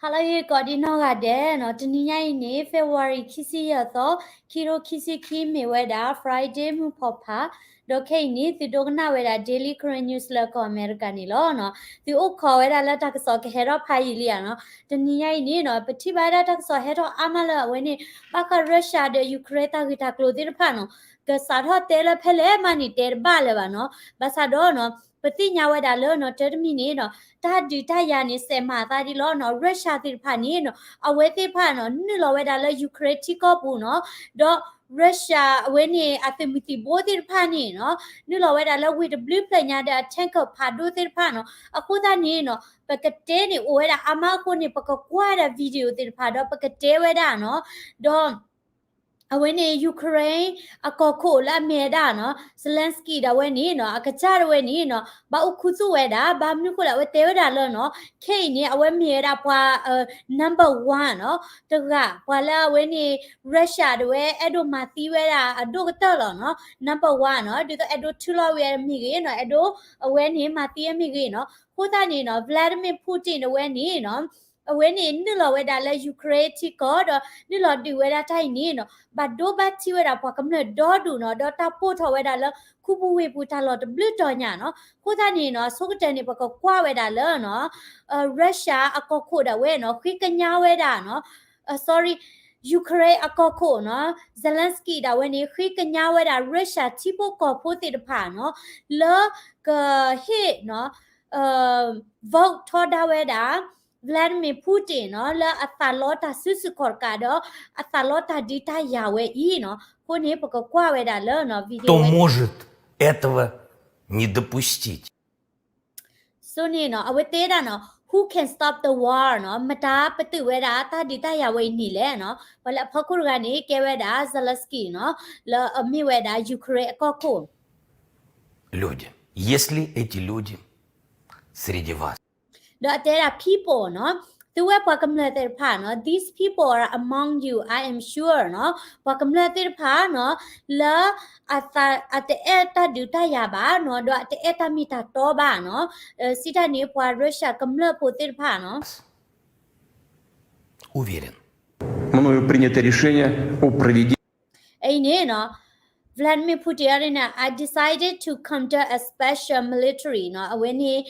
ဟါလၢအဂ့ၤကိးဒံနီၢ်ဂၤဒဲးနီၤ, တနံၤညါအံၤန့ၣ် February ခံဆံယဲၢ်သီ, ခံကထိခံဆံခံ မ့ၢ်ဝဲဒၣ် Friday မုၢ်ဖီဖး, ဒီးခဲအံၤန့ၣ် သုဒိကနၣ်ဝဲဒၣ် Daily Karen News လၢကီၢ်အမဲရကၤန့ၣ်လီၤနီၤ. သုအိၣ်ခိးဝဲဒၣ်လၢတၢ်ကစီၣ်ကဟဲထီၣ်ဖးယံာ်လံဧါနီၤ. တနံၤညါအံၤန့ၣ်နီၤ ပထံၣ်ဘၣ်ဝဲဒၣ်တၢ်ကစီၣ်ဟဲထီၣ်အါမးလၢအဝဲန့ၣ် ဘၣ်ဃး Russia ဒီး Ukraine တၢ်ဂ့ၢ်တၢ်ကျိၤသ့ၣ်တဖၣ်နီၤ, ကစးထီၣ်တဲလၢဖဲလဲၣ်မးန့ၣ် တဲတဘၣ်လၢၤဘၣ်နီၤ. ဘၣ်ဆၣ်ဒီးနီၤ ပသ့ၣ်ညါဝဲဒၣ်လၢနီၤ တၢ်တမံၤန့ၣ်နီၤ တၢ်ဒုးတၢ်ယၤန့ၣ် စဲးမၤအသးဒ်လီၤနီၤ. Russia သ့ၣ်တဖၣ်န့ၣ်နီၤ အဝဲသ့ၣ်တဖၣ်နီၤ နုာ်လီၤဝဲဒၣ်လၢ Ukraine ထံကီၢ်ပူၤနီၤ, ဒီး Russia အဝဲန့ၣ် အသုးမုၢ်သံၣ်ဘိသ့ၣ်တဖၣ်န့ၣ်နီၤ နုာ်လီၤဝဲဒၣ်လၢ ဝ့ၢ်တဘျုးဖျၢၣ်ညါဒီး အ tanker ဖးဒိၣ်သ့ၣ်တဖၣ်နီၤ. အဃိသတးန့ၣ်နီၤ ပကတဲန့ၣ်အိၣ်ဝဲဒၣ်အါမးအဃိန့ၣ် ပကကွၢ်ဝဲဒၣ် video သ့ၣ်တဖၣ်ဒီး ပကတဲဝဲဒၣ်နီၤ. ဒီး အဝဲန့ၣ် Ukraine အကီၢ်ခိၣ်လၢအမ့ၢ်ဝဲဒၣ်နီၤ Zelensky ဒၣ်ဝဲန့ၣ်နီၤ အကစၢ်ဒၣ်ဝဲန့ၣ်နီၤ ဘၣ်အိၣ်ခူသူၣ်ဝဲဒၣ်, ဘၣ်မနုၤဃိလဲၣ် အဝဲတဲဝဲဒၣ်လၢနီၤ ခဲအံၤန့ၣ် အဝဲမ့ၢ်ဝဲဒၣ်ပှၤ number one နီၤ တဂၤ ပှၤလၢအဝဲန့ၣ် Russia ဒၣ်ဝဲ အဲၣ်ဒိးမၤသံဝဲဒၣ်အဒိၣ်ကတၢၢ်လီၤနီၤ. Number one နီၤ ဒ်သိးအဲၣ်ဒိးထုးလီၤဝံၤအမ့ၢ်ဂ့ၤနီၤ, အဲၣ်ဒိးအဝဲန့ၣ်မၤသံအမ့ၢ်ဂ့ၤနီၤ. အဃိသတးန့ၣ်နီၤ Vladimir Putin ဒၣ်ဝဲန့ၣ်နီၤ အဝဲန့ၣ်နုာ်လီၤဝဲဒၣ်လၢ Ukraine ထံကီၢ်ဒီး နုာ်လီၤဒုးဝဲဒၣ်တၢ်အံၤန့ၣ်နီၤ ဘၣ်ဒိဘၣ်ထံးဝဲဒၣ်ပှၤကမျၢၢ်ဒီဒူၣ်နီၤ, ဒီးတၢ်ပိာ်ထီၣ်ဝဲဒၣ်လၢခူပူၤဝ့ၢ်ပူၤတၢ်လီၢ်တဘျုးတီၤညါနီၤ. အဃိသတးန့ၣ်နီၤ အဆိကတၢၢ်န့ၣ် ပကကွၢ်ဝဲဒၣ်လၢနီၤ Russia အကီၢ်ခိၣ်ဒၣ်ဝဲနီၤ ဃ့ကညးဝဲဒၣ်နီၤ sorry, Ukraine အကီၢ်ခိၣ်နီၤ Zelensky ဒၣ်ဝဲန့ၣ် ဃ့ကညးဝဲဒၣ် Russia ထံဖိကီၢ်ဖိသ့ၣ်တဖၣ်နီၤ လၢကဟ့ၣ်နီၤ vote ထီဒါဝဲဒၣ် Vladimir Putin နီၤ လၢအသးလီတၢ်စုဆူၣ်ခီၣ်တကးဒီး အသးလီတၢ်ဒုးတၢ်ယၤဝဲအံၤနီၤ. အဃိန့ၣ် ပကကွၢ်ဝဲဒၣ်လၢနီၤ video ဝဲ အံၤ ဆိုန့ၣ်နီၤ အဝဲတဲဒၣ်နီၤ Who can stop the war နီၤ မတၤပတုာ်ဝဲဒၣ်တၢ်ဒုးတၢ်ယၤဝဲအံၤန့ၣ်လဲၣ်နီၤ. ပှၤလၢအဖီခိၣ်တဂၤန့ၣ် ကဲဝဲဒၣ် Zelensky နီၤ လၢအမ့ၢ်ဝဲဒၣ် Ukraine အကီၢ်ခိၣ် люди, есть ли эти люди среди вас? ဒီးအတဲဒၣ် people နီၤ သုဝဲပှၤကမျၢၢ်သ့ၣ်တဖၣ်နီၤ these people are among you, I am sure နီၤ ပှၤကမျၢၢ်သ့ၣ်တဖၣ်နီၤ လၢ အတအဲၣ်တၢ်ဒုးတၢ်ယၤဘၣ်နီၤ ဒီးအတအဲၣ်တၢ်မ့ၢ်တၢ်တီဘၣ်နီၤ စံးတၢ်န့ၣ် ပှၤ Russia ကမျၢၢ်ဖိသ့ၣ်တဖၣ်နီၤ уверен, мною принято решение о проведении အံၤန့ၣ်နီၤ Vladimir Putin အန့ၣ် I decided to conduct a special military နီၤ အဝဲန့ၣ်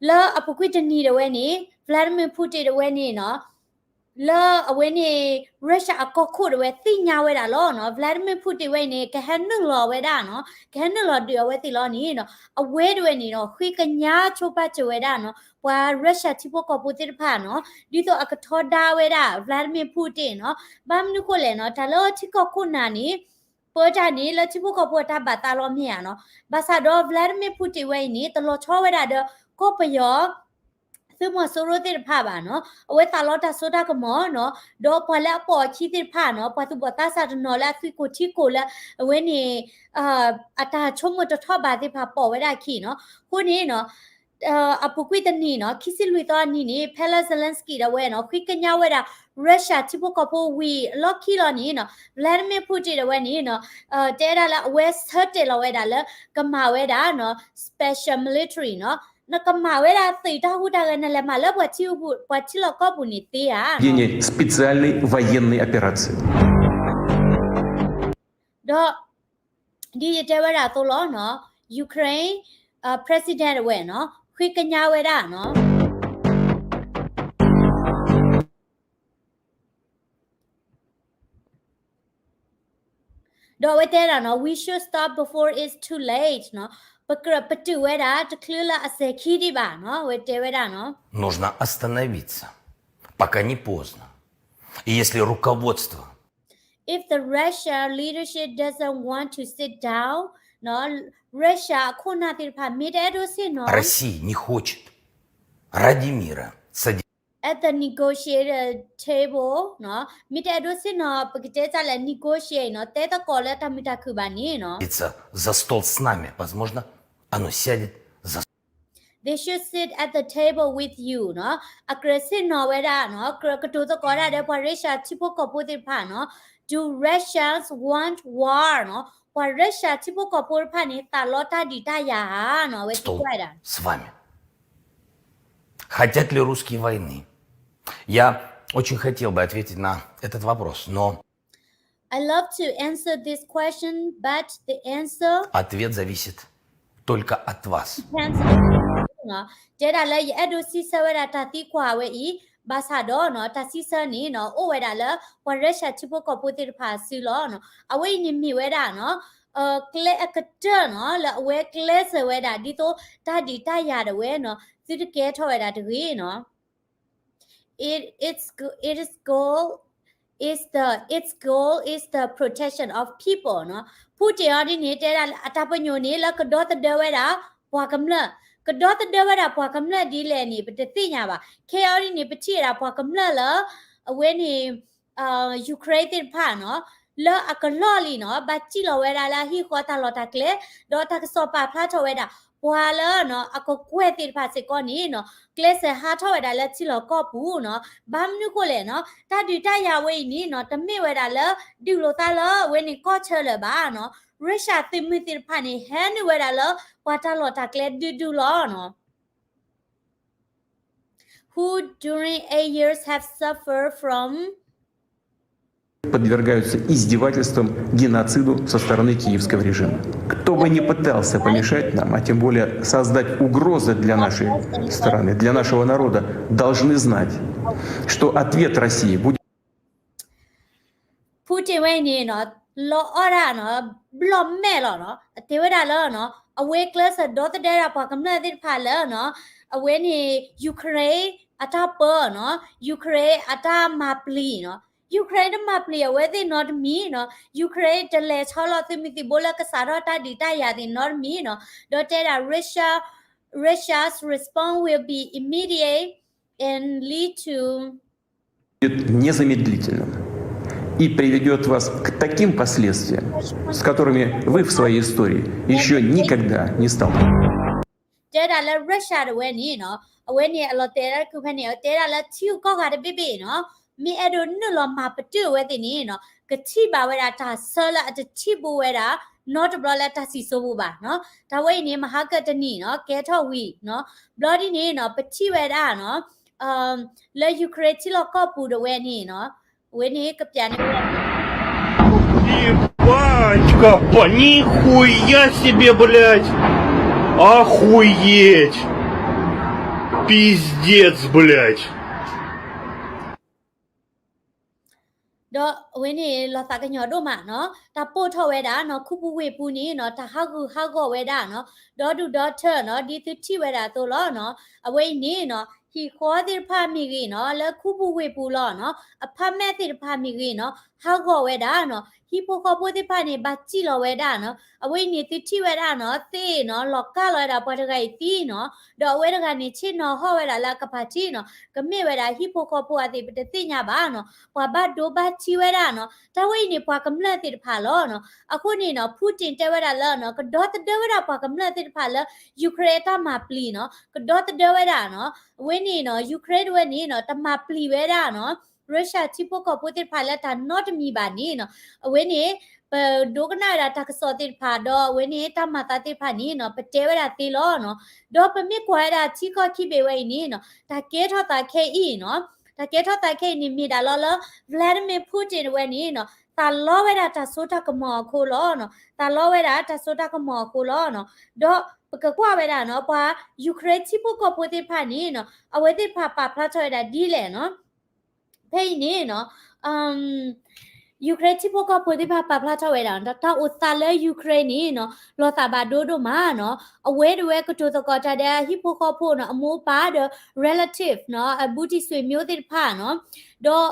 လၢအပူၤကွံာ်တနံၤဒၣ်ဝဲန့ၣ် Vladimir Putin ဒၣ်ဝဲန့ၣ်နီၤ လၢအဝဲန့ၣ် Russia အကီၢ်ခိၣ်ဒၣ်ဝဲ သ့ၣ်ညါဝဲဒၣ်လီၤနီၤ Vladimir Putin ဝဲအံၤန့ၣ် ကဟဲနုာ်လီၤဝဲဒၣ်နီၤ ကဟဲနုာ်လီၤဒုးအဝဲသ့ၣ်လီၤန့ၣ်နီၤ အဝဲဒၣ်ဝဲန့ၣ်နီၤ ဃ့ကညးဆိပာ်စၢၤဝဲဒၣ်နီၤ ပှၤ Russia ထံဖိကီၢ်ဖိသ့ၣ်တဖၣ်နီၤ ဒ်သိးအကထီဒါဝဲဒၣ် Vladimir Putin နီၤ ဘၣ်မနုၤဃိလဲၣ်နီၤ တၢ်လၢထံကီၢ်ခိၣ်နၢ်န့ၣ် ပၢတၢ်န့ၣ် လၢထံဖိကီၢ်ဖိအတၢ်ဘၣ်သးလီၤမ့ၢ်ဧါနီၤ ဘၣ်ဆၣ်ဒီး Vladimir Putin ဝဲအံၤန့ၣ် တလီၤဆီဝဲဒၣ်ဒီး ကီၢ်ပယီၤ သုးမီၤစိရိၤသ့ၣ်တဖၣ်ဘၣ်နီၤ အဝဲသးလီတၢ်စိတၢ်ကမီၤနီၤ ဒီးပှၤလၢအပိာ်အခံသ့ၣ်တဖၣ်နီၤ ပှၤသူၣ်ဘီၣ်သးစၢ်တနီၤလၢအသွံၣ်ကိၢ်ထံကိၢ်လၢ အဝဲန့ၣ် အတၢ်ဆိကမိၣ်တထီၣ်ဘးသ့ၣ်တဖၣ်ပိာ်ဝဲဒၣ်အခံနီၤ အဃိန့ၣ်နီၤ အပူၤကွံာ်တနံၤနီၤ ခံဆံလွံၢ်သီအနံၤန့ၣ် ဖဲလၢ Zelensky ဒၣ်ဝဲနီၤ ဃ့ကညးဝဲဒၣ် Russia ထံဖိကီၢ်ဖိဝံၤအလီၢ်ခံလီၤန့ၣ်နီၤ Vladimir Putin ဒၣ်ဝဲန့ၣ်နီၤ တဲဒၣ်လၢအဝဲဆၢတဲာ်လီၤဝဲဒၣ်လၢ ကမၤဝဲဒၣ်နီၤ special military နီၤ နကမၤဝဲဒၣ်သုးတၢ်ဟူးတၢ်ဂဲၤ နလဲၤမၤလၢပှၤထံလီၢ်ကီၢ်ပူၤန့ၣ်သ့ဧါ проведения специальной военной операции. ဒီး ဒ်ယတဲဝဲဒၣ်အသိးလီၤနီၤ Ukraine President ဒၣ်ဝဲနီၤ ဃ့ကညးဝဲဒၣ်နီၤ ဒီးအဝဲတဲဒၣ်နီၤ we should stop before it's too late နီၤ ပကြၢးပတုာ်ဝဲဒၣ်တချုးလၢအစဲၤခံဒံးဘၣ်နီၤ အဝဲတဲဝဲဒၣ်နီၤ нужно остановиться, пока не поздно. И если руководство If the Russia leadership doesn't want to sit down နီၤ Russia အခိၣ်နၢ်သ့ၣ်တဖၣ် မ့ၢ်တအဲၣ်ဒိးဆ့ၣ်နီၤ России не хочет ради мира садиться at the negotiated table နီၤ မ့ၢ်တအဲၣ်ဒိးဆ့ၣ်နီၤ ပကတဲတၢ်လဲၣ် negotiate နီၤ တဲသကိးလၢတၢ်မုာ်တၢ်ခုၣ်ဘၣ်န့ၣ်နီၤ за стол с нами, возможно, оно сядет за They should sit at the table with you နီၤ အကြၢးဆ့ၣ်နီၤဝဲဒၣ်နီၤ ကြၢးကတိၤသကိးဒၣ်ဒီးပှၤ Russia ထံဖိကီၢ်ဖိသ့ၣ်တဖၣ်နီၤ Do Russians want war နီၤ ပှၤ Russia ထံဖိကီၢ်ဖိတဖၣ်န့ၣ် သးလီတၢ်ဒုးတၢ်ယၤဧါနီၤ အဝဲသံကွၢ်ဒၣ် с вами, хотят ли русские войны. Я очень хотел бы ответить на этот вопрос, но I love to answer this question, but the answer, ответ зависит только от вас. တဲဒၣ်လၢယအဲၣ်ဒိးစံးဆၢဝဲဒၣ်တၢ်သံကွၢ်ဝဲအံၤ, ဘၣ်ဆၣ်ဒီးနီၤ တၢ်စံးဆၢန့ၣ်နီၤ အိၣ်ဝဲဒၣ်လၢ ပှၤရၢၡၢၣ်ထံဖိကီၢ်ဖိသ့ၣ်တဖၣ်စုလီၤနီၤ. အဝဲအံၤန့ၣ်မ့ၢ်ဝဲဒၣ်နီၤ ကျဲအကတၢၢ်နီၤ လၢအဝဲကျဲးစၢးဝဲဒၣ် ဒ်သိးတၢ်ဒုးတၢ်ယၤဒၣ်ဝဲနီၤ သုတကဲထီၣ်ဝဲဒၣ်တဂ့ၤနီၤ. It, its, its goal is the, its goal is the protection of people နီၤ. Putin အီၤဒ်န့ၣ် တဲဒၣ်လၢအတၢ်ပညိၣ်န့ၣ် လၢကဒီသဒၢဝဲဒၣ် ပှၤကမျၢၢ်, ကဒီသဒၢဝဲဒၣ်ပှၤကမျၢၢ်ဒ်လဲၣ်န့ၣ် ပတသ့ၣ်ညါဘၣ်. ခဲအံၤအီၤဒ်န့ၣ် ပထံၣ်ဝဲဒၣ်ပှၤကမျၢၢ်လၢ အဝဲန့ၣ် Ukraine သ့ၣ်တဖၣ်နီၤ လၢအကလီၢ်လံနီၤ ဘၣ်စံၣ်လီၤဝဲဒၣ်လၢအဟံၣ်ဃီတၢ်လီၢ်တၢ်ကျဲ, ဒီးတၢ်ကစီၣ်ပာ်ဖျါထီၣ်ဝဲဒၣ် ပှၤလၢနီၤ အကကွဲၢ်သ့ၣ်တဖၣ်စ့ၢ်ကီးန့ၣ်နီၤ ကျဲးစၢးဟးထီၣ်ဝဲဒၣ်လၢထံလီၢ်ကီၢ်ပူၤနီၤ. ဘၣ်မနုၤဃိလဲၣ်နီၤ တၢ်ဒုးတၢ်ယၤဝဲအံၤန့ၣ်နီၤ တမ့ၢ်ဝဲဒၣ်လၢ ဒုးလိာ်သးလၢအဝဲန့ၣ်ကီၢ်ဆၢလၢၤဘၣ်နီၤ. Russia သုးမုၢ်သ့ၣ်တဖၣ်န့ၣ် ဟဲနုာ်ဝဲဒၣ်လၢ ပှၤတၢ်လီၢ်တၢ်ကျဲဒုဒုလီၤနီၤ. Who during eight years have suffered from подвергаются издевательствам, геноциду со стороны киевского режима. Кто бы ни пытался помешать нам, а тем более создать угрозы для нашей страны, для нашего народа, должны знать, что ответ России будет Putin ဝဲအံၤန့ၣ်နီၤ လီၤအီၣ်ဒၣ်နီၤ ဘျီၣ်မဲာ်လီၤနီၤ အတဲဝဲဒၣ်လၢနီၤ အဝဲကျဲးစၢးဒီသဒၢဒၣ်ပှၤကမျၢၢ်သ့ၣ်တဖၣ်လၢနီၤ အဝဲန့ၣ် Ukraine အတၢ်ပၢနီၤ Ukraine အတၢ်မၤပျံၤနီၤ Ukraine တမၤပျံၤအဝဲသ့ၣ်နီတမံၤနီၤ Ukraine တလဲၤဆီလီၤသုးမုၢ်သံၣ်ဘိလၢကစးထီၣ်တၢ်ဒုးတၢ်ယၤသ့ၣ်နီတမံၤနီၤ ဒီးတဲဒၣ် Russia, Russia's response will be immediate and lead to незамедлительным и приведёт вас к таким последствиям, с которыми вы в своей истории ещё никогда не сталкивались. တဲဒၣ်လၢ Russia တဝဲန့ၣ်နီၤ အဝဲန့ၣ်အလီၤတဲာ်ဒၣ်တကုၢ်ဖဲန့ၣ် တဲဒၣ်လၢထံဂုၤကီၢ်ဂၤတဘ့ၣ်ဘ့ၣ်နီၤ မ့ၢ်အဲၣ်ဒိးနုာ်လီၤမၤပတုာ်အဝဲသ့ၣ်န့ၣ်နီၤ ကထံၣ်ဘၣ်ဝဲဒၣ်တၢ်ဆၢလၢအတထံၣ်ဘူးဝဲဒၣ် နီတဘျီလၢတၢ်စံၣ်စိၤပူၤဘၣ်နီၤ. တၢ်ဝဲအံၤန့ၣ် မဟါကတနံၤနီၤ ကဲထီၣ်ဝံၤနီၤ ဘျီဒ်န့ၣ်နီၤ ပထံၣ်ဝဲဒၣ်နီၤ လၢ Ukraine ထံလီၢ်ကီၢ်ပူၤတဝဲန့ၣ်နီၤ အဝဲန့ၣ်ကပျးန့ၢ်ဝဲ Ебать, как по, нихуя себе, блядь! Охуеть! Пиздец, блядь! ဒီးအဝဲန့ၣ်လီၤသးကညီၤဒိၣ်မးနီၤ တၢ်ပိာ်ထီၣ်ဝဲဒၣ်နီၤ ခူပူၤဝ့ၢ်ပူၤန့ၣ်နီၤ တၢ်ဟးဂူာ်ဟးဂီၤဝဲဒၣ်နီၤ ဒီဒူၣ်ဒီထၢနီၤ ဒ်သုထံၣ်ဝဲဒၣ်အသိးလီၤနီၤ. အဝဲအံၤန့ၣ်နီၤ ဟံၣ်ဃီသ့ၣ်တဖၣ်မ့ၢ်ဂ့ၤနီၤ လၢခူပူၤဝ့ၢ်ပူၤလီၤနီၤ အဖါမဲာ်သ့ၣ်တဖၣ်မ့ၢ်ဂ့ၤနီၤ ဟးဂီၤဝဲဒၣ်နီၤ ဟံၣ်ဖိဃီဖိသ့ၣ်တဖၣ်န့ၣ် ဘၣ်စံၣ်လီၤဝဲဒၣ်နီၤ. အဝဲအံၤန့ၣ်သုထံၣ်ဝဲဒၣ်နီၤ သ့ၣ်နီၤ လီၤကၢ်လီၤဝဲဒၣ်ပှၤတဂၤအံၤသံနီၤ ဒီးအဝဲတဂၤန့ၣ် ဆ့ၣ်နီၤဟီၣ်ဝဲဒၣ်လၢအကပၤထံနီၤ ကမ့ၢ်ဝဲဒၣ်ဟံၣ်ဖိဃီဖိအသ့ၣ် ပတသ့ၣ်ညါဘၣ်နီၤ ပှၤဘၣ်ဒိဘၣ်ထံးဝဲဒၣ်နီၤ တၢ်ဝဲအံၤန့ၣ် ပှၤကမျၢၢ်သ့ၣ်တဖၣ်လီၤနီၤ. အဃိန့ၣ်နီၤ Putin တဲဝဲဒၣ်လၢနီၤ ကဒီသဒၢဝဲဒၣ်ပှၤကမျၢၢ်သ့ၣ်တဖၣ်လၢ Ukraine အတၢ်မၤပျံၤနီၤ ကဒီသဒၢဝဲဒၣ်နီၤ အဝဲန့ၣ်နီၤ Ukraine တဝဲန့ၣ်နီၤ တမၤပျံၤဝဲဒၣ်နီၤ Russia ထံဖိကီၢ်ဖိသ့ၣ်တဖၣ်လၢတၢ်နီတမံၤဘၣ်န့ၣ်နီၤ အဝဲန့ၣ် ပဒိကနၣ်ဝဲဒၣ်တၢ်ကစီၣ်သ့ၣ်တဖၣ် ဒီးအဝဲန့ၣ်တၢ်မၤသးသ့ၣ်တဖၣ်န့ၣ်နီၤ ပတဲဝဲဒၣ်သ့လီၤနီၤ. ဒီးပမ့ၢ်ကွၢ်ဝဲဒၣ်ထံကီၢ်ခံဘ့ၣ်ဝဲအံၤန့ၣ်နီၤ တၢ်ကဲထီၣ်သးခဲအံၤနီၤ တၢ်ကဲထီၣ်သးခဲအံၤန့ၣ် မ့ၢ်ဒၣ်လီၤလၢ Vladimir Putin တဝဲန့ၣ်နီၤ သးလီဝဲဒၣ်တၢ်စိတၢ်ကမီၤအဃိလီၤနီၤ သးလီဝဲဒၣ်တၢ်စိတၢ်ကမီၤအဃိလီၤနီၤ. ဒီးပကကွၢ်ဝဲဒၣ်နီၤ ပှၤ Ukraine ထံဖိကီၢ်ဖိသ့ၣ်တဖၣ်န့ၣ်နီၤ အဝဲသ့ၣ်တဖၣ်ပာ်ဖျါထီၣ်ဝဲဒၣ်ဒ်လဲၣ်နီၤ ဖဲအံၤန့ၣ်နီၤ Ukraine ထံဖိကီၢ်ဖိသ့ၣ်တဖၣ်ပာ်ဖျါထီၣ်ဝဲဒၣ် တၢ်အိၣ်သးလၢ Ukraine န့ၣ်နီၤ လီၤသးဘၣ်ဒိဒိၣ်မးနီၤ အဝဲတဝဲကတိၤသကိးတၢ်ဒီးအဟံၣ်ဖိဃီဖိနီၤ အမိၢ်အပၢ်ဒီး relative နီၤ အဘူးတံၢ်ဆွေမျိုးသ့ၣ်တဖၣ်နီၤ ဒီး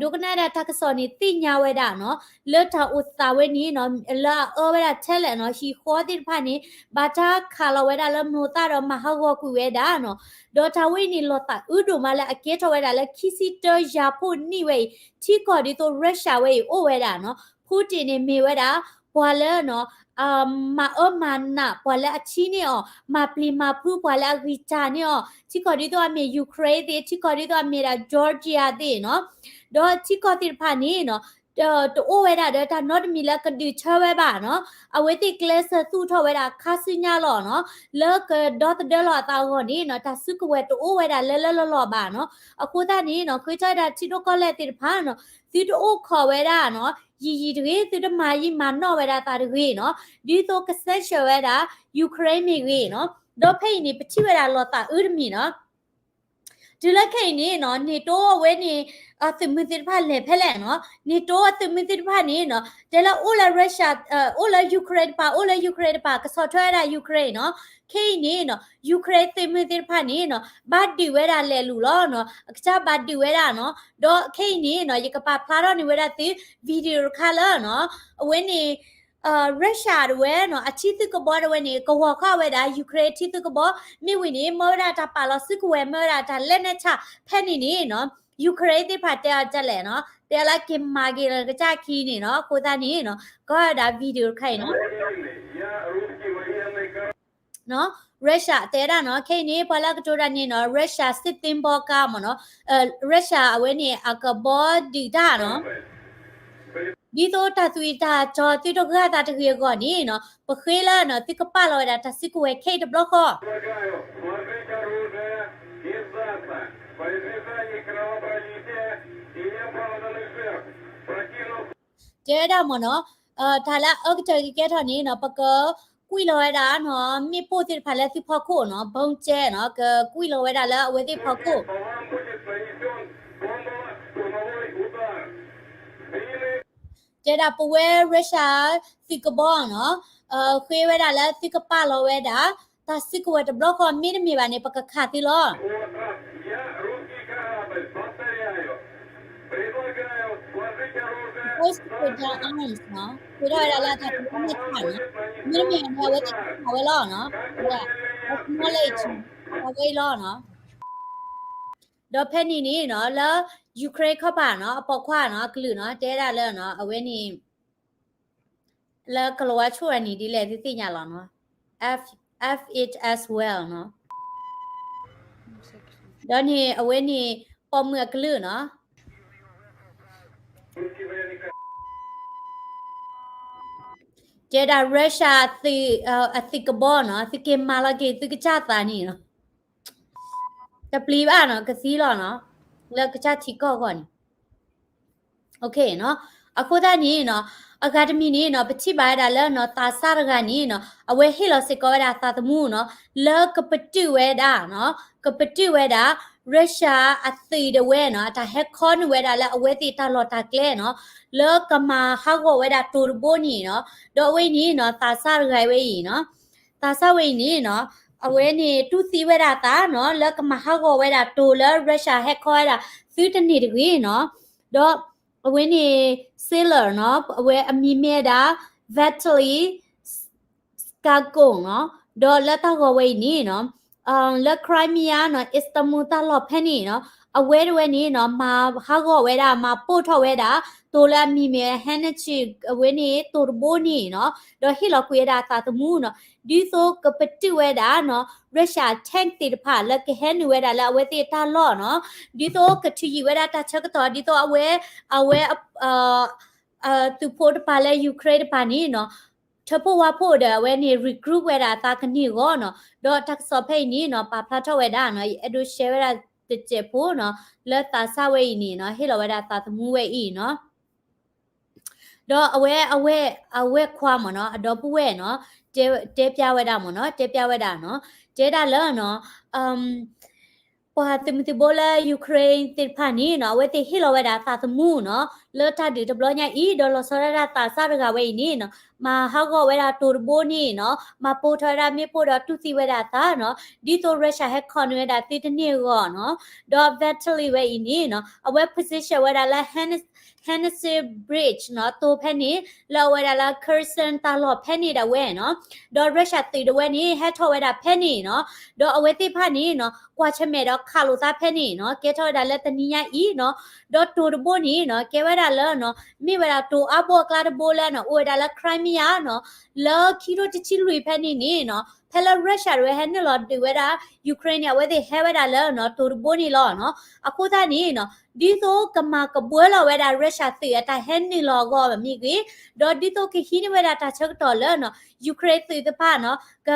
ဒိကနၣ်ဒၣ်တၢ်ကစီၣ်န့ၣ် သ့ၣ်ညါဝဲဒၣ်နီၤ လၢတၢ်အိၣ်သးဝဲန့ၣ်နီၤ လၢအအၢဝဲဒၣ်ထဲလဲၣ်နီၤ ဟံၣ်ဃီသ့ၣ်တဖၣ်န့ၣ် ဘၣ်တၢ်ခးလီၤဝဲဒၣ်လၢမျိာ်သၣ်ဒီးမၤဟးဂီၤကွံာ်ဝဲဒၣ်နီၤ ဒီးတၢ်ဝဲအံၤန့ၣ် လီၤသးအုဒိၣ်မးလၢအကဲထီၣ်ဝဲဒၣ်လၢခံဆံတၢယၤဖှိၣ်နံၣ်ဝဲအံၤ ထံကီၢ်ဒ်သိး Russia ဝဲအံၤအိၣ်ဝဲဒၣ်နီၤ Putin န့ၣ်မ့ၢ်ဝဲဒၣ် ပှၤလၢနီၤ မၤအၢမၤနး ပှၤလၢအထံၣ်န့ၢ်အီၤ မၤပျံၤမၤဖုးပှၤလၢအဂံၢ်စၢ်န့ၢ်အီၤ ထံကီၢ်ဒ်သိးအမ့ၢ် Ukraine သ့ၣ် ထံကီၢ်ဒ်သိးအမ့ၢ်ဒၣ် Georgia သ့ၣ်နီၤ ဒီးထံကီၢ်သ့ၣ်တဖၣ်န့ၣ်နီၤ တအိၣ်ဝဲဒၣ်ဒီးတၢ်နီတမံၤလၢကဒုးထၢဝဲဘၣ်နီၤ. အဝဲသ့ၣ်ကျဲးစၢးသူၣ်ထီၣ်ဝဲဒၣ်ခါဆူညါလီၤနီၤ. လၢကဒီသဒၢလီၤအသးအဂီၢ်န့ၣ်နီၤ တၢ်စုကဝဲၤတအိၣ်ဝဲဒၣ်လၢလၢလီၢ်လီၢ်ဘၣ်နီၤ. အဃိသတးန့ၣ်နီၤ ဃ့ထီၣ်ဝဲဒၣ်ထံဒိၣ်ကီၢ်လဲၢ်သ့ၣ်တဖၣ်နီၤ သုတအိၣ်ခိးဝဲဒၣ်နီၤ ယံာ်ယံာ်တဂ့ၤ, သုတမၤယံာ်မၤနီၢ်ဝဲဒၣ်သးတဂ့ၤနီၤ. ဒ်သိးက sanction ဝဲဒၣ် Ukraine မ့ၢ်ဂ့ၤနီၤ. ဒီးဖဲအံၤန့ၣ် ပထံၣ်ဝဲဒၣ်လီၤသးအုးတမံၤနီၤ တုၤလၢခဲအံၤန့ၣ်နီၤ NATO အဝဲန့ၣ် သုးမုၢ်သ့ၣ်တဖၣ်လဲၤဖဲလဲၣ်နီၤ. NATO အသုးမုၢ်သ့ၣ်တဖၣ်န့ၣ်နီၤ တဲလၢအိၣ်လၢ Russia အိၣ်လၢ Ukraine တပၤ အိၣ်လၢ Ukraine တပၤ ကဆီၣ်ထွဲဝဲဒၣ် Ukraine နီၤ. ခဲအံၤန့ၣ်နီၤ Ukraine သုးမုၢ်သ့ၣ်တဖၣ်န့ၣ်နီၤ ဘၣ်ဒုးဝဲဒၣ်လဲၤလူၤလီၤနီၤ. အကစၢ်ဘၣ်ဒုးဝဲဒၣ်နီၤ. ဒီးခဲအံၤန့ၣ်နီၤ ယကပာ်ဖျါထီၣ်န့ၢ်ဝဲဒၣ်သု video တခါလၢနီၤ အဝဲန့ၣ် Russia တဝဲနီၤ အထံသုးကဘီတဝဲန့ၣ် ကဝီၤဃာ်ဝဲဒၣ် Ukraine ထံသုးကဘီ မ့ၢ်ဝံၤန့ၣ် မၢဝဲဒၣ်တၢ်ပာ်လီၤစုကဝဲၤ မၢဝဲဒၣ်တၢ်လဲၣ်နဲၣ်ဆၣ် ဖဲန့ၣ်န့ၣ်နီၤ Ukraine သ့ၣ်တဖၣ်တဲအီၤဒ်လဲၣ်နီၤ တဲလၢက့ၤမၤက့ၤလၢကစၢ်ခံန့ၣ်နီၤ. အဃိသတးန့ၣ်နီၤ ကီၢ်ဝဲဒၣ် video တခါအံၤနီၤ Russia တဲဒၣ်နီၤ ခဲအံၤန့ၣ် ပှၤလၢအကတိၤတၢ်န့ၣ်နီၤ Russia စစ်သင်္ဘောကား မ့ၢ်နီၤ Russia အဝဲန့ၣ် အကဘီဒုးတၢ်နီၤ ဒ်သိးတၢ်သွံၣ်တၢ်စီၤသုတဂၢ်သးတဂ့ၤအဂီၢ်န့ၣ်နီၤ ပဃ့လၢနီၤ သုကပာ်လီၤဝဲဒၣ်တၢ်စုကဝဲၤခဲအံၤတဘျီဃီ တဲဝဲဒၣ်မ့ၢ်နီၤ တၢ်လၢအအၢကတၢၢ်ကကဲထီၣ်န့ၣ်နီၤ ပကကွံာ်လီၤဝဲဒၣ်နီၤ မ့ၣ်ပိၢ်သ့ၣ်တဖၣ်လၢသုဖီခိၣ်နီၤ ဘီကဲနီၤ ကကွံာ်လီၤဝဲဒၣ်လၢအဝဲသ့ၣ်ဖီခိၣ် တဲဒၣ်ပဝဲ Russia သုးကဘီနီၤ ဃ့ဝဲဒၣ်လၢသုကပာ်လီၤဝဲဒၣ် တၢ်စုကဝဲၤတဘျီဃီ မ့တမ့ၢ်ဘၣ်န့ၣ် ပကခးသုလီၤ Post put down arms နီၤ ဃ့ထီၣ်ဝဲဒၣ်လၢတၢ်တဘျီမ့ၢ်ခးနီၤ မ့တမ့ၢ်ဘၣ်န့ၣ် အဝဲသ့ၣ်ကခးဝဲလီၤနီၤ ဝဲဒၣ် acknowledge အဝဲအံၤလီၤနီၤ ဒီးဖဲန့ၣ်န့ၣ်နီၤ လၢ Ukraine ခီပၤနီၤ အပိာ်ခွါနီၤ အကလုာ်နီၤ တဲဒၣ်လၢနီၤ အဝဲန့ၣ် လၢကလီၤဝါဆိၣ်အနံၤဒ်လဲၣ် သုသ့ၣ်ညါလီၤနီၤ F, F it as well နီၤ ဒီးန့ၣ် အဝဲန့ၣ် ပိာ်မုၣ်အကလုာ်နီၤ တဲဒၣ် Russia အသုးကဘီနီၤ သုက့ၤမၤလီၤက့ၤသုကစၢ်သးန့ၣ်နီၤ တပျံၤဘၣ်နီၤ ကသံလီၤနီၤ လၢကစၢ်ထံကီၢ်အဂီၢ်န့ၣ် အဃိသတးန့ၣ်နီၤ အဂၤတမံၤန့ၣ်နီၤ ပထံၣ်ဘၣ်ဝဲဒၣ်လၢနီၤ သးစၢ်တဂၤန့ၣ်နီၤ အဝဲဟ့ၣ်လီၤစ့ၢ်ကီးဝဲဒၣ်သးသမူနီၤ လၢကပတုာ်ဝဲဒၣ်နီၤ ကပတုာ်ဝဲဒၣ် Russia အသုးဒၣ်ဝဲနီၤ အတၢ်ဟဲခီနုာ်ဝဲဒၣ်လၢအဝဲသ့ၣ်တၢ်လီၢ်တၢ်ကျဲနီၤ လၢကမၤဟးဂီၤဝဲဒၣ်တိၤတဘိန့ၣ်နီၤ ဒီးအဝဲအံၤန့ၣ်နီၤ သးစၢ်တဂၤဝဲအံၤနီၤ သးစၢ်ဝဲအံၤန့ၣ်နီၤ အဝဲန့ၣ်တူၢ်သံဝဲဒၣ်သးနီၤ လၢကမၤဟးဂီၤဝဲဒၣ်တိၤလၢ Russia ဟဲခီဝဲဒၣ်သုတန့ၢ်တဂ့ၤနီၤ ဒီးအဝဲန့ၣ် sailor နီၤ အဝဲအမံၤမ့ၢ်ဝဲဒၣ် Vitaly Skago နီၤ ဒီးလၢတၢ်ဂီၤဝဲအံၤန့ၣ်နီၤ လၢ Crimea နီၤ Istanbul တၢ်လီၢ်ဖဲန့ၣ်နီၤ အဝဲတဝဲန့ၣ်နီၤ မၤဟးဂီၤဝဲဒၣ် မၤပိၢ်ထီၣ်ဝဲဒၣ် တိၤလၢအမံၤမ့ၢ် Hennessy အဝဲန့ၣ် တိၤတဘိန့ၣ်နီၤ ဒီးဟ့ၣ်လီၤကွံာ်ဝဲဒၣ်အသးသမူနီၤ ဒ်သိးကပတုာ်ဝဲဒၣ်နီၤ Russia tank သ့ၣ်တဖၣ် လၢကဟဲနုာ်ဝဲဒၣ်လၢအဝဲသ့ၣ်တၢ်လီၢ်နီၤ ဒ်သိးကထုးယံာ်ဝဲဒၣ်တၢ်ဆၢကတီၢ် ဒ်သိးအဝဲ အဝဲ သုးဖိတပၤလၢ Ukraine တပၤန့ၣ်နီၤ ထၢဖှိၣ်ဝါဖှိၣ်ဒီးအဝဲန့ၣ် recruit ဝဲဒၣ်အသးကန့ၢ်အဂီၢ်နီၤ ဒီးတၢ်ကစီၣ်ဖဲအံၤန့ၣ်နီၤ ပာ်ဖျါထီၣ်ဝဲဒၣ်နီၤ ယအဲၣ်ဒိး share ဝဲဒၣ်တစဲးဖိနီၤ လၢသးစၢ်ဝဲအံၤန့ၣ်နီၤ ဟ့ၣ်လီၤဝဲဒၣ်သးသမူဝဲအံၤနီၤ ဒီးအဝဲ အဝဲ အဝဲခွါမ့ၢ်နီၤ အဒီပုၢ်ဝဲၢ်နီၤ တဲ တဲပျါဝဲဒၣ်မ့ၢ်နီၤ တဲပျါဝဲဒၣ်နီၤ တဲဒၣ်လၢနီၤ ပှၤသုးမုၢ်သံၣ်ဘိလၢ Ukraine သ့ၣ်တဖၣ်န့ၣ်နီၤ အဝဲသ့ၣ်ဟ့ၣ်လီၤဝဲဒၣ်သးသမူနီၤ လၢတၢ်ဒုးတဘျီညါအံၤ ဒီးလီၤဆီဒၣ်တၢ်သးစၢ်တဂၤဝဲအံၤန့ၣ်နီၤ မၤဟးဂီၤဝဲဒၣ်တိၤတဘိန့ၣ်နီၤ မၤပိၢ်ထီၣ်ဝဲဒၣ်မ့ၣ်ပိၢ်ဒီးတူၢ်သံဝဲဒၣ်အသးနီၤ ဒ်သိး Russia ဟဲခီနုာ်ဝဲဒၣ်သုတန့ၢ်အဂီၢ်နီၤ ဒီး Vitaly ဝဲအံၤန့ၣ်နီၤ အဝဲ position ဝဲဒၣ်လၢ Hennessy Bridge နီၤ တိၤဖဲန့ၣ် လၢအဝဲဒၣ်လၢ Kherson တၢ်လီၢ်ဖဲန့ၣ်ဒၣ်ဝဲနီၤ ဒီး Russia သုးဒၣ်ဝဲန့ၣ် ဟဲထီၣ်ဝဲဒၣ်ဖဲန့ၣ်နီၤ ဒီးအဝဲသ့ၣ်တဖၣ်န့ၣ်နီၤ ကွၢ်ဆၢၣ်မဲာ်ဒီးခးလိာ်သးဖဲန့ၣ်နီၤ ကဲထီၣ်ဝဲဒၣ်လၢတနံၤညါအံၤနီၤ ဒီးတိၤတဘိန့ၣ်နီၤ ကဲဝဲဒၣ် လၢနီၤ မ့ၢ်ဝဲဒၣ်တိၤအါဘိအကျါတဘိလၢနီၤ အိၣ်ဝဲဒၣ်လၢ Crimea နီၤ လၢခံထိတဆံလွံၢ်ဖဲန့ၣ်န့ၣ်နီၤ ဖဲလၢ Russia တဝဲဟဲနုာ်လီၤဒုးဝဲဒၣ် Ukraine န့ၣ် အဝဲသ့ၣ်ဟဲဝဲဒၣ်လၢနီၤ တိၤတဘိန့ၣ်လီၤနီၤ. အဃိသတးန့ၣ်နီၤ ဒ်သိးကမၤကဘှၢလီၤဝဲဒၣ် Russia သုးအတၢ်ဟဲနုာ်လီၤအဂီၢ်မ့ၢ်ဂ့ၤ, ဒီးဒ်သိးကဟံးန့ၢ်ဝဲဒၣ်တၢ်ဆၢကတီၢ်လၢနီၤ Ukraine သုးတဖၣ်နီၤ က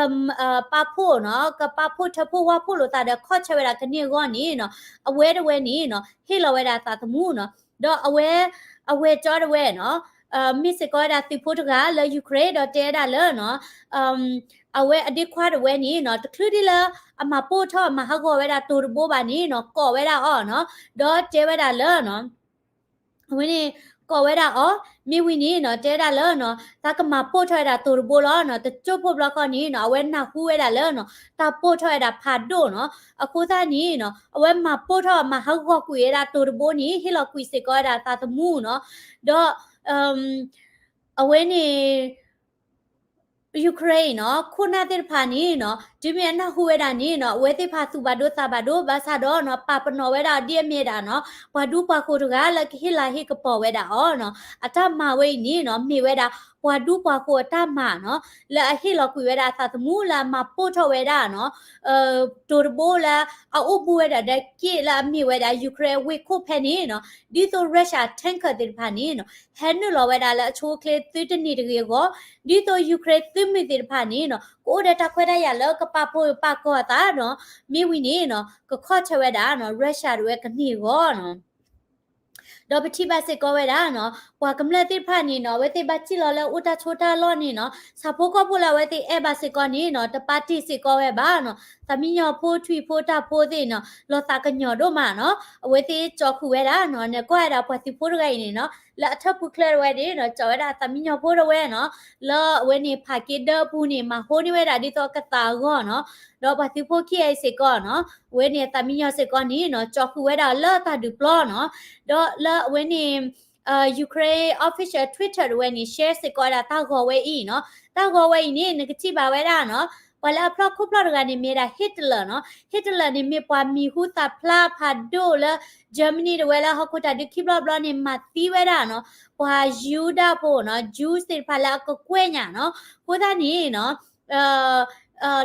ပာ်ဖှိၣ်နီၤ ကပာ်ဖှိၣ်ထၢဖှိၣ်ဝါဖှိၣ်လိာ်သးဒီးခီၣ်ဆၢဝဲဒၣ်ကန့ၢ်အဂီၢ်န့ၣ်နီၤ အဝဲတဝဲန့ၣ်နီၤ ဟ့ၣ်လီၤဝဲဒၣ်သးသမူနီၤ. ဒီးအဝဲ အဝဲၢ်ကၠီတဝဲနီၤ မ့ၢ်စ့ၢ်ကီးဝဲဒၣ်သုးဖိတဂၤလၢ Ukraine ဒီးတဲဝဲဒၣ်လၢနီၤ အဝဲအဒ့ခွါတဝဲန့ၣ်နီၤ တချုးဒ်လၢ အမၤပိၢ်ထီၣ်အမၤဟးဂီၤဝဲဒၣ်တိၤတဘိဘၣ်န့ၣ်နီၤ ကိးဝဲဒၣ်အီၤနီၤ ဒီးတဲဝဲဒၣ်လၢနီၤ အဝဲန့ၣ် ကိးဝဲဒၣ်အီၤ မ့ၢ်ဝံၤန့ၣ်နီၤ တဲဝဲဒၣ်လၢနီၤ သးကမၤပိၢ်ထီၣ်ဝဲဒၣ်တိၤတဘိလီၤနီၤ တကၠိၢ်ဖိဘျီဃီန့ၣ်နီၤ အဝဲနၢ်ဟူဝဲဒၣ်လၢနီၤ တၢ်ပိၢ်ထီၣ်ဝဲဒၣ်ဖးဒိၣ်နီၤ အဃိသတးန့ၣ်နီၤ အဝဲမၤပိၢ်ထီၣ်မၤဟးဂီၤကွံာ်ဝဲဒၣ်တိၤတဘိန့ၣ် ဟ့ၣ်လီၤကွံာ်စ့ၢ်ကီးဝဲဒၣ်သးသမူနီၤ ဒီး အဝဲန့ၣ် Ukraine နီၤ ခိၣ်နၢ်သ့ၣ်တဖၣ်န့ၣ်နီၤ တုၤမ့ၢ်အနၢ်ဟူဝဲဒၣ်န့ၣ်နီၤ အဝဲသ့ၣ်တဖၣ်သူၣ်ဘၣ်ဒိသးဘၣ်ဒိ ဘၣ်ဆၣ်ဒီးနီၤ ပာ်ပနီၣ်ဝဲဒၣ်ဒ်အမ့ၢ်ဒၣ်နီၤ ပှၤဒူပှၤဃိၤတဂၤလၢကဟ့ၣ်လၤဟ့ၣ်ကပီၤဝဲဒၣ်အီၤနီၤ အတၢ်မၤဝဲအံၤန့ၣ်နီၤ မ့ၢ်ဝဲဒၣ်ပှၤဒူပှၤဃိၤအတၢ်မၤနီၤ လၢအဟ့ၣ်လီၤကွံာ်ဝဲဒၣ်အသးသမူလၢအမၤပိၢ်ထီၣ်ဝဲဒၣ်နီၤ တိၤတဘိလၢအအိၣ်ဘူးဝဲဒၣ်ဒီးက့ၣ်လၢအမ့ၢ်ဝဲဒၣ် Ukraine ဝ့ၢ်ခိၣ်ဖဲန့ၣ်နီၤ ဒ်သိး Russia tanker သ့ၣ်တဖၣ်န့ၣ်နီၤ ဟဲနုာ်လီၤဝဲဒၣ်လၢအဆိအချ့သုတန့ၢ်တဂ့ၤအဂီၢ် ဒ်သိး Ukraine သုးမုၢ်သ့ၣ်တဖၣ်န့ၣ်နီၤ ကအိၣ်ဒီးတၢ်ခွဲးတၢ်ယာ်လၢကပာ်ဖှိၣ်ပာ်ကီၤအသးနီၤ မ့ၢ်ဝံၤန့ၣ်နီၤ ကခီၣ်ဆၢဝဲဒၣ်နီၤ Russia တဝဲကန့ၢ်အဂီၢ်နီၤ ဒီးပထံၣ်ဘၣ်စ့ၢ်ကီးဝဲဒၣ်နီၤ ပှၤကမျၢၢ်သ့ၣ်တဖၣ်န့ၣ်နီၤ အဝဲသ့ၣ်ဘၣ်စံၣ်လီၤလၢအိၣ်တၢ်ဆိးတၢ်လီၢ်န့ၣ်နီၤ ဆၣ်ဖိကီၢ်ဖိလၢအဝဲသ့ၣ်အဲၣ်ဘၣ်စ့ၢ်ကီးန့ၣ်နီၤ တပာ်တ့ၢ်စ့ၢ်ကီးဝဲဘၣ်နီၤ သးမံညီၤဖိထွံၣ်ဖိတၢ်ဖိသ့ၣ်နီၤ လီၤသးကညီၤဒိၣ်မးနီၤ အဝဲသ့ၣ်ကၠီဃုာ်ဝဲဒၣ်နီၤ နကွၢ်ဝဲဒၣ်ပှၤသုးဖိတဂၤအံၤန့ၣ်နီၤ လၢအထၢၣ်ပူၤချၢတဝဲန့ၣ်နီၤ ကၠီဝဲဒၣ်သးမံညီၤဖိတဝဲနီၤ လၢအဝဲန့ၣ်ဖးက့ဒၢအပူၤန့ၣ် မၤဟိန့ၢ်ဝဲဒၣ်ဒ်သိးအကသးအဂီၢ်နီၤ ဒီးပှၤသုးဖိခံဂၤအံၤစ့ၢ်ကီးနီၤ အဝဲန့ၣ်သးမံညီၤစ့ၢ်ကီးန့ၣ်နီၤ ကၠီဃုာ်ဝဲဒၣ်လၢတၢ်ဒုးပျီနီၤ ဒီးလၢအဝဲန့ၣ် Ukraine official Twitter တဝဲန့ၣ် share စ့ၢ်ကီးဝဲဒၣ်တၢ်ဂီၤဝဲအံၤနီၤ တၢ်ဂီၤဝဲအံၤန့ၣ် နကထံၣ်ဘၣ်ဝဲဒၣ်နီၤ ပှၤလၢအဖျီၣ်ခိၣ်ဖျီၣ်တဂၤန့ၣ် မ့ၢ်ဝဲဒၣ် Hitler နီၤ Hitler န့ၣ် မ့ၢ်ပှၤမံၤဟူသၣ်ဖျါဖးဒိၣ်လၢ Germany တဝဲလၢဟီၣ်ခိၣ်တၢ်ဒုးခံဘျီတဘျီန့ၣ် မၤသံဝဲဒၣ်နီၤ ပှၤယူဒၤဖိနီၤ Jews သ့ၣ်တဖၣ်လၢအကကွဲၢ်ညၣ်နီၤ အဃိသတးန့ၣ်နီၤ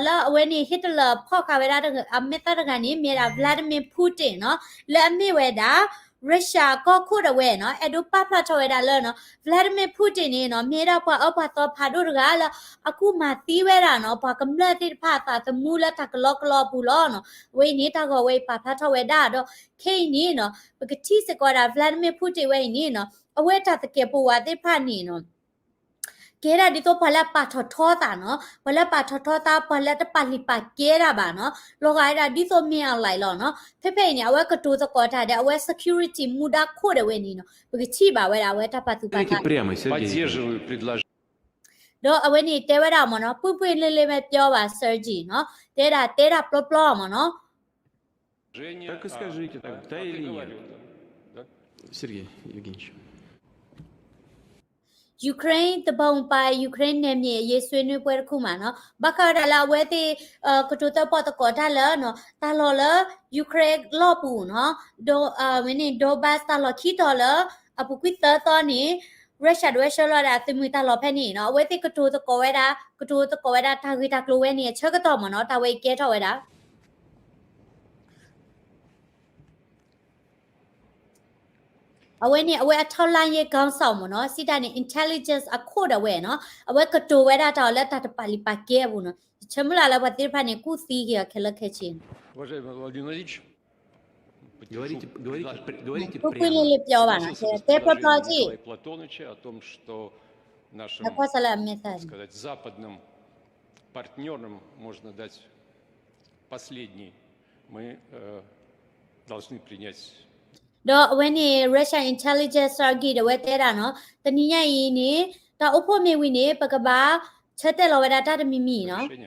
လၢအဝဲန့ၣ် Hitler ဖီၣ်ဃာ်ဝဲဒၣ်အမဲာ်သၣ်တဂၤန့ၣ် မ့ၢ်ဝဲဒၣ် Vladimir Putin နီၤ လၢအမ့ၢ်ဝဲဒၣ် Russia ကီၢ်ခိၣ်ဒၣ်ဝဲနီၤ အဲၣ်ဒိးပာ်ဖျါထီၣ်ဝဲဒၣ်လၢနီၤ Vladimir Putin န့ၣ်နီၤ မ့ၢ်ဝဲဒၣ်ပှၤအၢပှၤသီဖးဒိၣ်တဂၤလၢ အကူၣ်မၤသံဝဲဒၣ်နီၤ ပှၤကမျၢၢ်သ့ၣ်တဖၣ်အသးသမူလၢတၢ်ကလီကလီအပူၤလီၤနီၤ အဝဲအံၤန့ၣ် တၢ်ဂီၤဝဲအံၤပာ်ဖျါထီၣ်ဝဲဒၣ်ဒီး ခဲအံၤန့ၣ်နီၤ ပကထံၣ်စ့ၢ်ကီးဝဲဒၣ် Vladimir Putin ဝဲအံၤန့ၣ်နီၤ အဝဲတၢ်သကဲးပဝးသ့ၣ်တဖၣ်န့ၣ်နီၤ ကဲဒၣ်ဒ်သိးပှၤလၢအပာ်ထီၣ်ထီသးနီၤ ပှၤလၢအပာ်ထီၣ်ထီသး ပှၤလၢတပာ်လုၢ်ပာ်ကဲဒၣ်ဘၣ်နီၤ လီၤဂာ်ဝဲဒၣ်ဒ်သိးမ့ၢ်အလၢ်လီၤနီၤ ဖဲဖဲအံၤန့ၣ် အဝဲကတိၤသကိးတၢ်ဒီး အဝဲ security မူဒါခိၣ်ဒၣ်ဝဲန့ၣ်နီၤ ပကထံၣ်ဘၣ်ဝဲဒၣ် အဝဲတၢ်ပာ်သူၣ်ပာ်သး ဒီးအဝဲန့ၣ်တဲဝဲဒၣ်မ့ၢ်နီၤ ပွင့်ပွင့်လင်းလင်းပဲပြောပါ Sergei နီၤ တဲဒၣ်တဲဒၣ်ပျီပျီမ့ၢ်နီၤ Ukraine တဘီမပၤ Ukraine နယ်မြေအရေးဆွေးနွေးပွဲတစ်ခုမှာနီၤ ဘၣ်ဃးဝဲဒၣ်လၢအဝဲသ့ၣ် ကတိၤသကိးသကိးတၢ်လၢနီၤ တၢ်လီၢ်လၢ Ukraine လီၢ်ပူၤနီၤ ဝဲန့ၣ် Donbas တၢ်လီၢ်ခံတီၤလၢ အပူၤကွံာ်သၢသီန့ၣ် Russia ဒဝဲဆှၢလီၤဒၣ်သုးမုၢ်တၢ်လီၢ်ဖဲန့ၣ်နီၤ အဝဲသ့ၣ်ကတိၤသကိးဝဲဒၣ် ကတိၤသကိးဝဲဒၣ်တၢ်ဂ့ၢ်တၢ်ကျိၤဝဲန့ၣ် အဆၢကတီၢ်မ့ၢ်နီၤ တၢ်ဝဲအံၤကဲထီၣ်ဝဲဒၣ် အဝဲန့ၣ် အဝဲအထောက်လှမ်းရေးခေါင်းဆောင်မ့ၢ်နီၤ စံးတၢ်န့ၣ် intelligence အခိၣ်ဒၣ်ဝဲနီၤ အဝဲကတိၤဝဲဒၣ်တၢ်အီၤလၢတၢ်တပာ်လုၢ်ပာ်ကဲအပူၤနီၤ ယဆၢမုၢ်လၢ်လၢပှၤသ့ၣ်တဖၣ်န့ၣ် ကူၣ်သံက့ၤအီၤခဲလၢာ်ခဲဆ့ Уважаемый Владимир Владимирович, поддержу предложение, предложение Николая Платоновича о том, что нашим, так сказать, западным партнёрам можно дать последний, мы, э, должны принять ဒီးအဝဲန့ၣ် Russia intelligence Sergei ဒီးဝဲတဲဒၣ်နီၤ တနံၤညါအံၤန့ၣ် တၢ်အိၣ်ဖှိၣ်မ့ၢ်ဝံၤန့ၣ် ပကဘၣ်ဆၢတဲာ်လီၤဝဲဒၣ်တၢ်တမံၤမံၤနီၤ ဒီး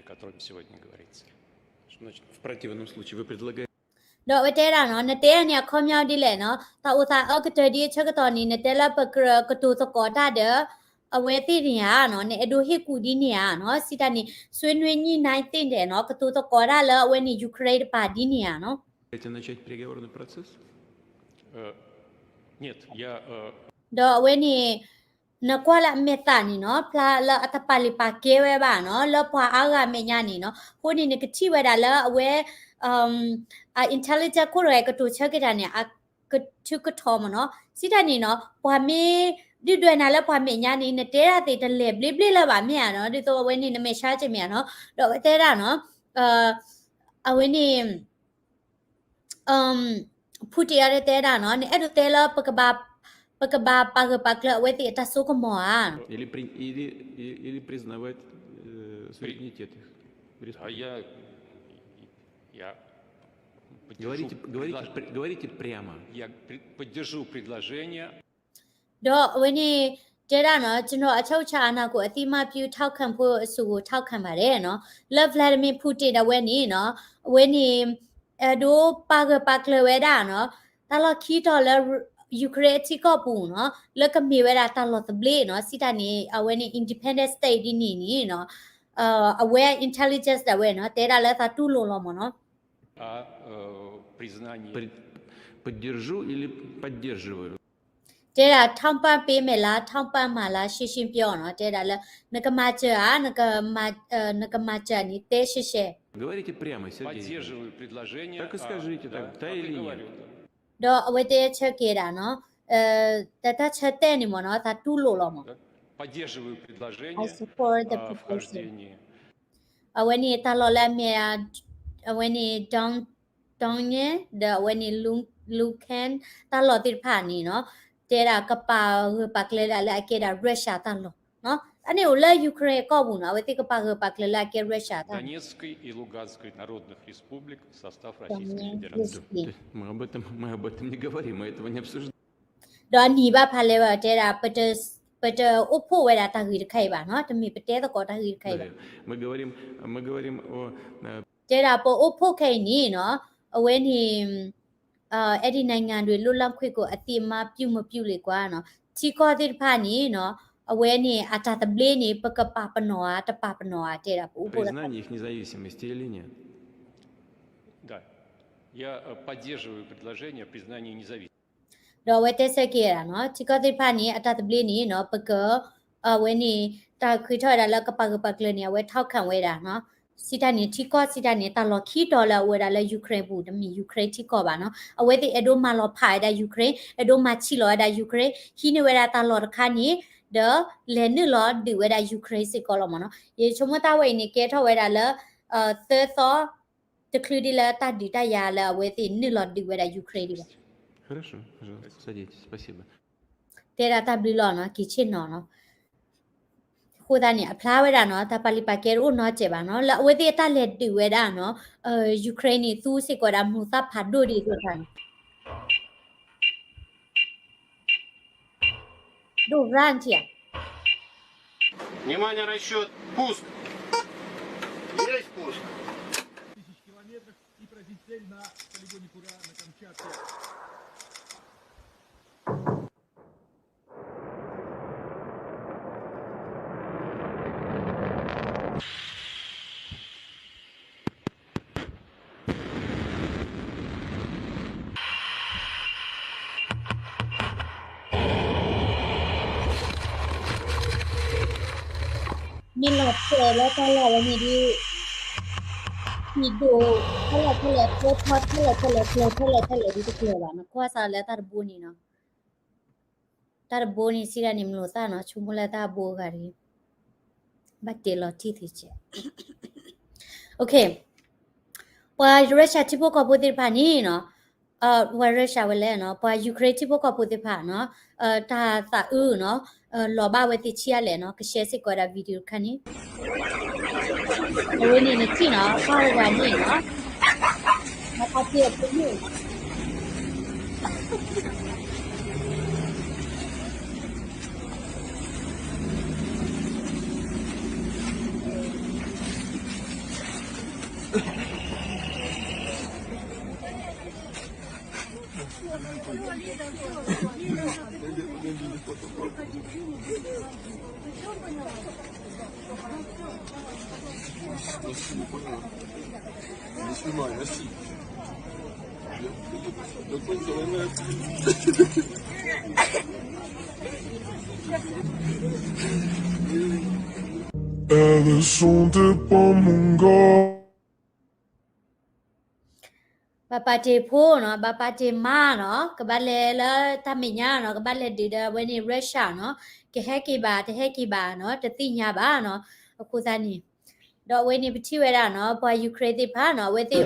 အဝဲတဲဒၣ်နီၤ နတဲဒၣ်န့ၣ် အခီပညီဒ်လဲၣ်နီၤ တၢ်အိၣ်သးအကတၢၢ်ဒ်အဆၢကတီၢ်န့ၣ် နတဲလၢပကြၢးကတိၤသကိးတၢ်ဒီး အဝဲသ့ၣ်န့ၣ်ဧါနီၤ နအဲၣ်ဒိးဟ့ၣ်ကူၣ်ဒ်န့ၣ်ဧါနီၤ စံးတၢ်န့ၣ် ဆွေးနွေးညှိနှိုင်းသင့်တယ်နီၤ ကတိၤသကိးတၢ်လၢအဝဲန့ၣ် Ukraine တပၤဒ်န့ၣ်ဧါနီၤ Нет, я, э, ဒီးအဝဲန့ၣ် နကွၢ်လၢအမဲာ်သးန့ၣ်နီၤ ဖျါလၢအတပာ်လုၢ်ပာ်ကဲဝဲဘၣ်နီၤ လၢပှၤအါဂၤအမဲာ်ညါန့ၣ်နီၤ အဃိန့ၣ် နကထံၣ်ဝဲဒၣ်လၢအဝဲ အ intelligence ခိၣ်တဂၤကတိၤဆၢက့ၤတၢ်န့ၣ် အကထုကထီမ့ၢ်နီၤ စံးတၢ်န့ၣ်နီၤ ပှၤမ့ၢ်ဒုၣ်ဒွဲၣ်နၤလၢပှၤမဲာ်ညါန့ၣ် နတဲတၢ်သ့ၣ်တလဲၤဘျ့ဘျ့လၢၤဘၣ်မ့ၢ်ဧါနီၤ ဒ်သိးအဝဲန့ၣ် နမဲာ်ဆှးက့ၤမ့ၢ်ဧါနီၤ ဒီးအဝဲတဲဒၣ်နီၤ အဝဲန့ၣ် ဖူတ့ၢ်အီၤတဲဒၣ်နီၤ နအဲၣ်ဒိးတဲလၢ ပကဘၣ်ပာ်ဂၢၢ်ပာ်ကျၢၤအဝဲသ့ၣ်အတၢ်စိကမီၤဧါ Или, при- или, или, или признавать э, суверенитет их республики. А я, я поддержу Говорите, говорите, предлож- пр- говорите прямо. Я при- поддержу предложение. ဒီးအဝဲန့ၣ် တဲဒၣ်နီၤ ကျွန်တော်အချုပ်အခြာအာဏာကိုအသိအမှတ်ပြုထောက်ခံဖို့ အဆိုကိုထောက်ခံပါတယ်နီၤ လၢ Vladimir Putin ဒၣ်ဝဲန့ၣ်နီၤ အဝဲန့ၣ် အဲၣ်ဒိးပာ်ဂၢၢ်ပာ်ကျၢၤဝဲဒၣ်နီၤ တၢ်လီၢ်ခံတီၤလၢ Ukraine အထံကီၢ်ပူၤနီၤ လၢကမ့ၢ်ဝဲဒၣ်တၢ်လီၢ်သဘျ့နီၤ စံးတၢ်န့ၣ် အဝဲန့ၣ် independent state ဒ်န့ၣ်န့ၣ်နီၤ အဝဲ intelligence ဒၣ်ဝဲနီၤ တဲဒၣ်လၢသးတူၢ်လိာ်လီၤမ့ၢ်နီၤ А, э, признание. При- поддержу или поддерживаю? တဲဒၣ် ထောက်ပံ့ပေးမယ်လား ထောက်ပံ့မှာလား ရှင်းရှင်းပြော နီၤ တဲဒၣ်လၢ နကမၤစၢၤဧါ နကမၤစၢၤန့ၣ် တဲရှဲရှဲ Говорите прямо, Сергей. Поддерживаю предложение. Так и скажите, так или нет. ဒီးအဝဲတဲဆၢက့ၤဒၣ်နီၤ တၢ်တၢ်ဆၢတဲာ်န့ၣ်မ့ၢ်နီၤ သးတူၢ်လိာ်လီၤမ့ၢ် Поддерживаю предложение о вхождении. အဝဲန့ၣ်တၢ်လီၢ်လၢအမ့ၢ် အဝဲန့ၣ် Donetsk ဒီးအဝဲန့ၣ် Luhansk တၢ်လီၢ်သ့ၣ်တဖၣ်န့ၣ်နီၤ တဲဒၣ်ကပာ်ဂၢၢ်ပာ်ကျၢၤဒၣ်လၢအကဲဒၣ် Russia တၢ်လီၢ် အန့ၣ်အိၣ်လၢ Ukraine အကီၢ်ပူၤနီၤ အဝဲသ့ၣ်ကပာ်ဂၢၢ်ပာ်ကျၢၤလၢအကဲ Russia တၢ်လီၢ် Донецкой и Луганской народных республик в состав Российской Федерации. Мы об этом, мы об этом не говорим, мы этого не обсуждаем. ဒီးအနံၤဘၣ်ဖးလဲၣ်ဘၣ်တဲဒၣ် ပတအိၣ်ဖှိၣ်ဝဲဒၣ်တၢ်ဂ့ၢ်တခါအံၤဘၣ်နီၤ တမ့ၢ်ပတဲသကိးတၢ်ဂ့ၢ်တခါအံၤဘၣ် Мы говорим, мы говорим о တဲဒၣ်ပအိၣ်ဖှိၣ်ခဲအံၤန့ၣ်နီၤ အဝဲန့ၣ် အဲဒီနိုင်ငံတွေ လွတ်လပ်ခွင့်ကို အသိအမှတ်ပြုမပြုလေကွာ နီၤ ထံကီၢ်သ့ၣ်တဖၣ်န့ၣ်နီၤ အဝဲန့ၣ် အတၢ်သဘျ့န့ၣ် ပကပာ်ပနီၣ်ဧါ တပာ်ပနီၣ်ဧါ တဲဒၣ်ပအိၣ်ဖှိၣ် Признание их независимости или нет? Да. Я, э, поддерживаю предложение о признании независимости. ဒီးအဝဲတဲဆၢက့ၤဒၣ်နီၤ ထံကီၢ်သ့ၣ်တဖၣ်န့ၣ် အတၢ်သဘျ့န့ၣ်နီၤ ပက အဝဲန့ၣ် တၢ်ဃ့ထီၣ်ဝဲဒၣ်လၢကပာ်ဂၢၢ်ပာ်ကျၢၤန့ၣ် အဝဲ ထောက်ခံ ဝဲဒၣ်နီၤ စံးတၢ်န့ၣ် ထံကီၢ်စံးတၢ်န့ၣ် တၢ်လီၢ်ခံတီၤလၢအအိၣ်ဝဲဒၣ်လၢ Ukraine ပူၤ တမ့ၢ် Ukraine ထံကီၢ်ဘၣ်နီၤ အဝဲသ့ၣ်အဲၣ်ဒိးမၤလီၤဖးဝဲဒၣ် Ukraine အဲၣ်ဒိးမၤဆံးလီၤဝဲဒၣ် Ukraine ဟံးန့ၢ်ဝဲဒၣ်တၢ်လီၢ်တခါန့ၣ် ဒီးလဲၤနုာ်လီၤဒုးဝဲဒၣ် Ukraine စ့ၢ်ကီးလီၤမ့ၢ်နီၤ ယဆိကမိၣ်တၢ်ဝဲအံၤန့ၣ် ကဲထီၣ်ဝဲဒၣ်လၢ သၢသီ တချုးဒ်လၢတၢ်ဒုးတၢ်ယၤလၢအဝဲသ့ၣ်နုာ်လီၤဒုးဝဲဒၣ် Ukraine ဒံးဘၣ် တဲဒၣ်တၢ်ဘျုးလီၤနီၤ က့ၤဆ့ၣ်နီၤနီၤ အဃိသတးန့ၣ် အဖျါဝဲဒၣ်နီၤ တၢ်ပာ်လုၢ်ပာ်ကဲတအိၣ်နီတစဲးဘၣ်နီၤ လၢအဝဲသ့ၣ်အတၢ်လဲၤဒုးဝဲဒၣ်နီၤ Ukraine န့ၣ် သူစ့ၢ်ကီးဒၣ်မူၤသၣ်ဖးဒိၣ်ဒ်သိးတၢ်န့ၣ် ဒိၣ်ရၣ်ထံၣ်ဧါ Внимание, расчет. Пуск. Есть пуск. Тысяч километров и поразить цель на полигоне Кура на Камчатке. မ့ၢ်လီၤတဲာ်လၢတၢ်လီၢ်ဝဲန့ၣ်ဒ် ဟံၣ်ဒိၣ် ထဲလဲၣ်ထဲလဲၣ် ကျဲထီထဲလဲၣ်ထဲလဲၣ် ကျဲထဲလဲၣ်ထဲလဲၣ်ဒ်တကျၢၤဘၣ် နကွၢ်စးလၢတၢ်တဘိန့ၣ်နီၤ တၢ်တဘိန့ၣ် စံးဒၣ်န့ၣ် မလိာ်သၣ်နီၤ ဆိကမိၣ်လၢတၢ်ဘိအဂၤတဂ့ၤ ဘၣ်တဲလီၤတံၢ်သ့စဲး ပှၤ Russia ထံဖိကီၢ်ဖိသ့ၣ်တဖၣ်န့ၣ်နီၤ ပှၤ Russia ဝဲလဲၣ်နီၤ ပှၤ Ukraine ထံဖိကီၢ်ဖိသ့ၣ်တဖၣ်နီၤ တၢ်သးအုးနီၤ လီၤဘၣ်ဝဲသ့ၣ်ဆံးအါလဲၣ်နီၤ ကshareစ့ၢ်ကီးဝဲဒၣ် video တခါန့ၣ် အဝဲန့ၣ်နထံၣ်နီၤ ပှၤတဂၤန့ၣ်နီၤ နတၢ်က့ၤအဖိမုၣ် Не снимай, носи. Elles sont des pommes, mon gars. ဘၣ်ပာ်တ့ၢ်ဖိနီၤ, ဘၣ်ပာ်တ့ၢ်မါနီၤ, ကဘၣ်လဲၤလၢတၢ်မဲာ်ညါနီၤ, ကဘၣ်လဲၤဒုးဒီးအဝဲန့ၣ် Russia နီၤ, ကဟဲက့ၤဘၣ် တဟဲက့ၤဘၣ်နီၤ, တသ့ၣ်ညါဘၣ်နီၤ, အဃိသတးန့ၣ်, ဒီးအဝဲန့ၣ်ပထံၣ်ဝဲဒၣ်နီၤ, ပှၤ Ukraine သ့ၣ်တဖၣ်နီၤ, အဝဲသ့ၣ်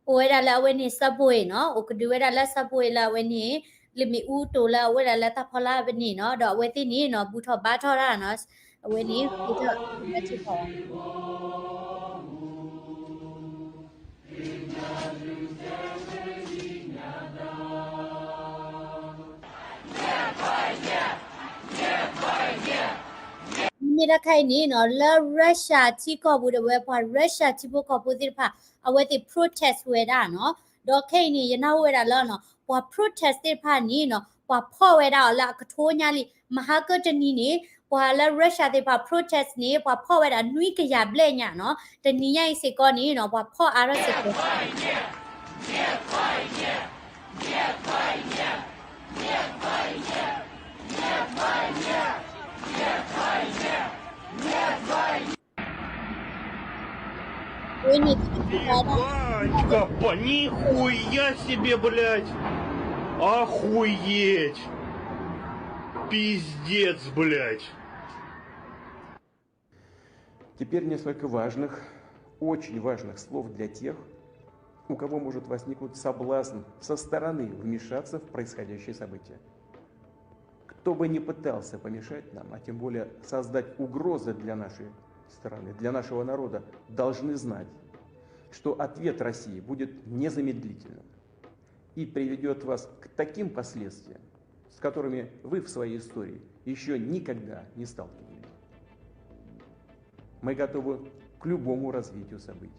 အိၣ်ဝဲဒၣ်လၢအဝဲန့ၣ် subway နီၤ, အိၣ်ကဒုးဝဲဒၣ်လၢ subway လၢအဝဲန့ၣ် လ့ၣ်မ့ၣ်အူတိၤလၢအအိၣ်ဝဲဒၣ်လၢတၢ်ဖီလာ်ပနံာ်နီၤ, ဒီးအဝဲသ့ၣ်န့ၣ်နီၤ ဘူၣ်ထီၣ်ဘါထီၣ်တၢ်နီၤ, အဝဲန့ၣ် ဘူၣ်ထီၣ်ဘါထီၣ် မ့ၢ်တၢ်ခါအံၤန့ၣ်နီၤ, လၢ Russia ထံကီၢ်ပူၤဒီး အဝဲပှၤ Russia ထံဖိကီၢ်ဖိသ့ၣ်တဖၣ် အဝဲသ့ၣ် protest ဝဲဒၣ်နီၤ, ဒီးခဲအံၤန့ၣ် ယနၢ်ဟူဝဲဒၣ်လၢနီၤ, ပှၤ protest သ့ၣ်တဖၣ်န့ၣ်နီၤ, ပှၤဖီၣ်ဝဲဒၣ်အီၤလၢအကထိညါလံ, မဟါကတနံၤန့ၣ် ပှၤလၢ Russia သ့ၣ်တဖၣ် protest န့ၣ် ပှၤဖီၣ်ဝဲဒၣ်နွံကယၤဘျဲၣ်ညါနီၤ, တနံၤညါအံၤစ့ၢ်ကီးန့ၣ်နီၤ, ပှၤဖီၣ်အါထီၣ်စ့ၢ်ကီး Ебанька, нихуя себе, блядь! Охуеть! Пиздец, блядь! Теперь несколько важных, очень важных слов для тех, у кого может возникнуть соблазн со стороны вмешаться в происходящее событие. Кто бы ни пытался помешать нам, а тем более создать угрозы для нашей страны, для нашего народа, должны знать, что ответ России будет незамедлительным и приведет вас к таким последствиям, с которыми вы в своей истории еще никогда не сталкивались. Мы готовы к любому развитию событий.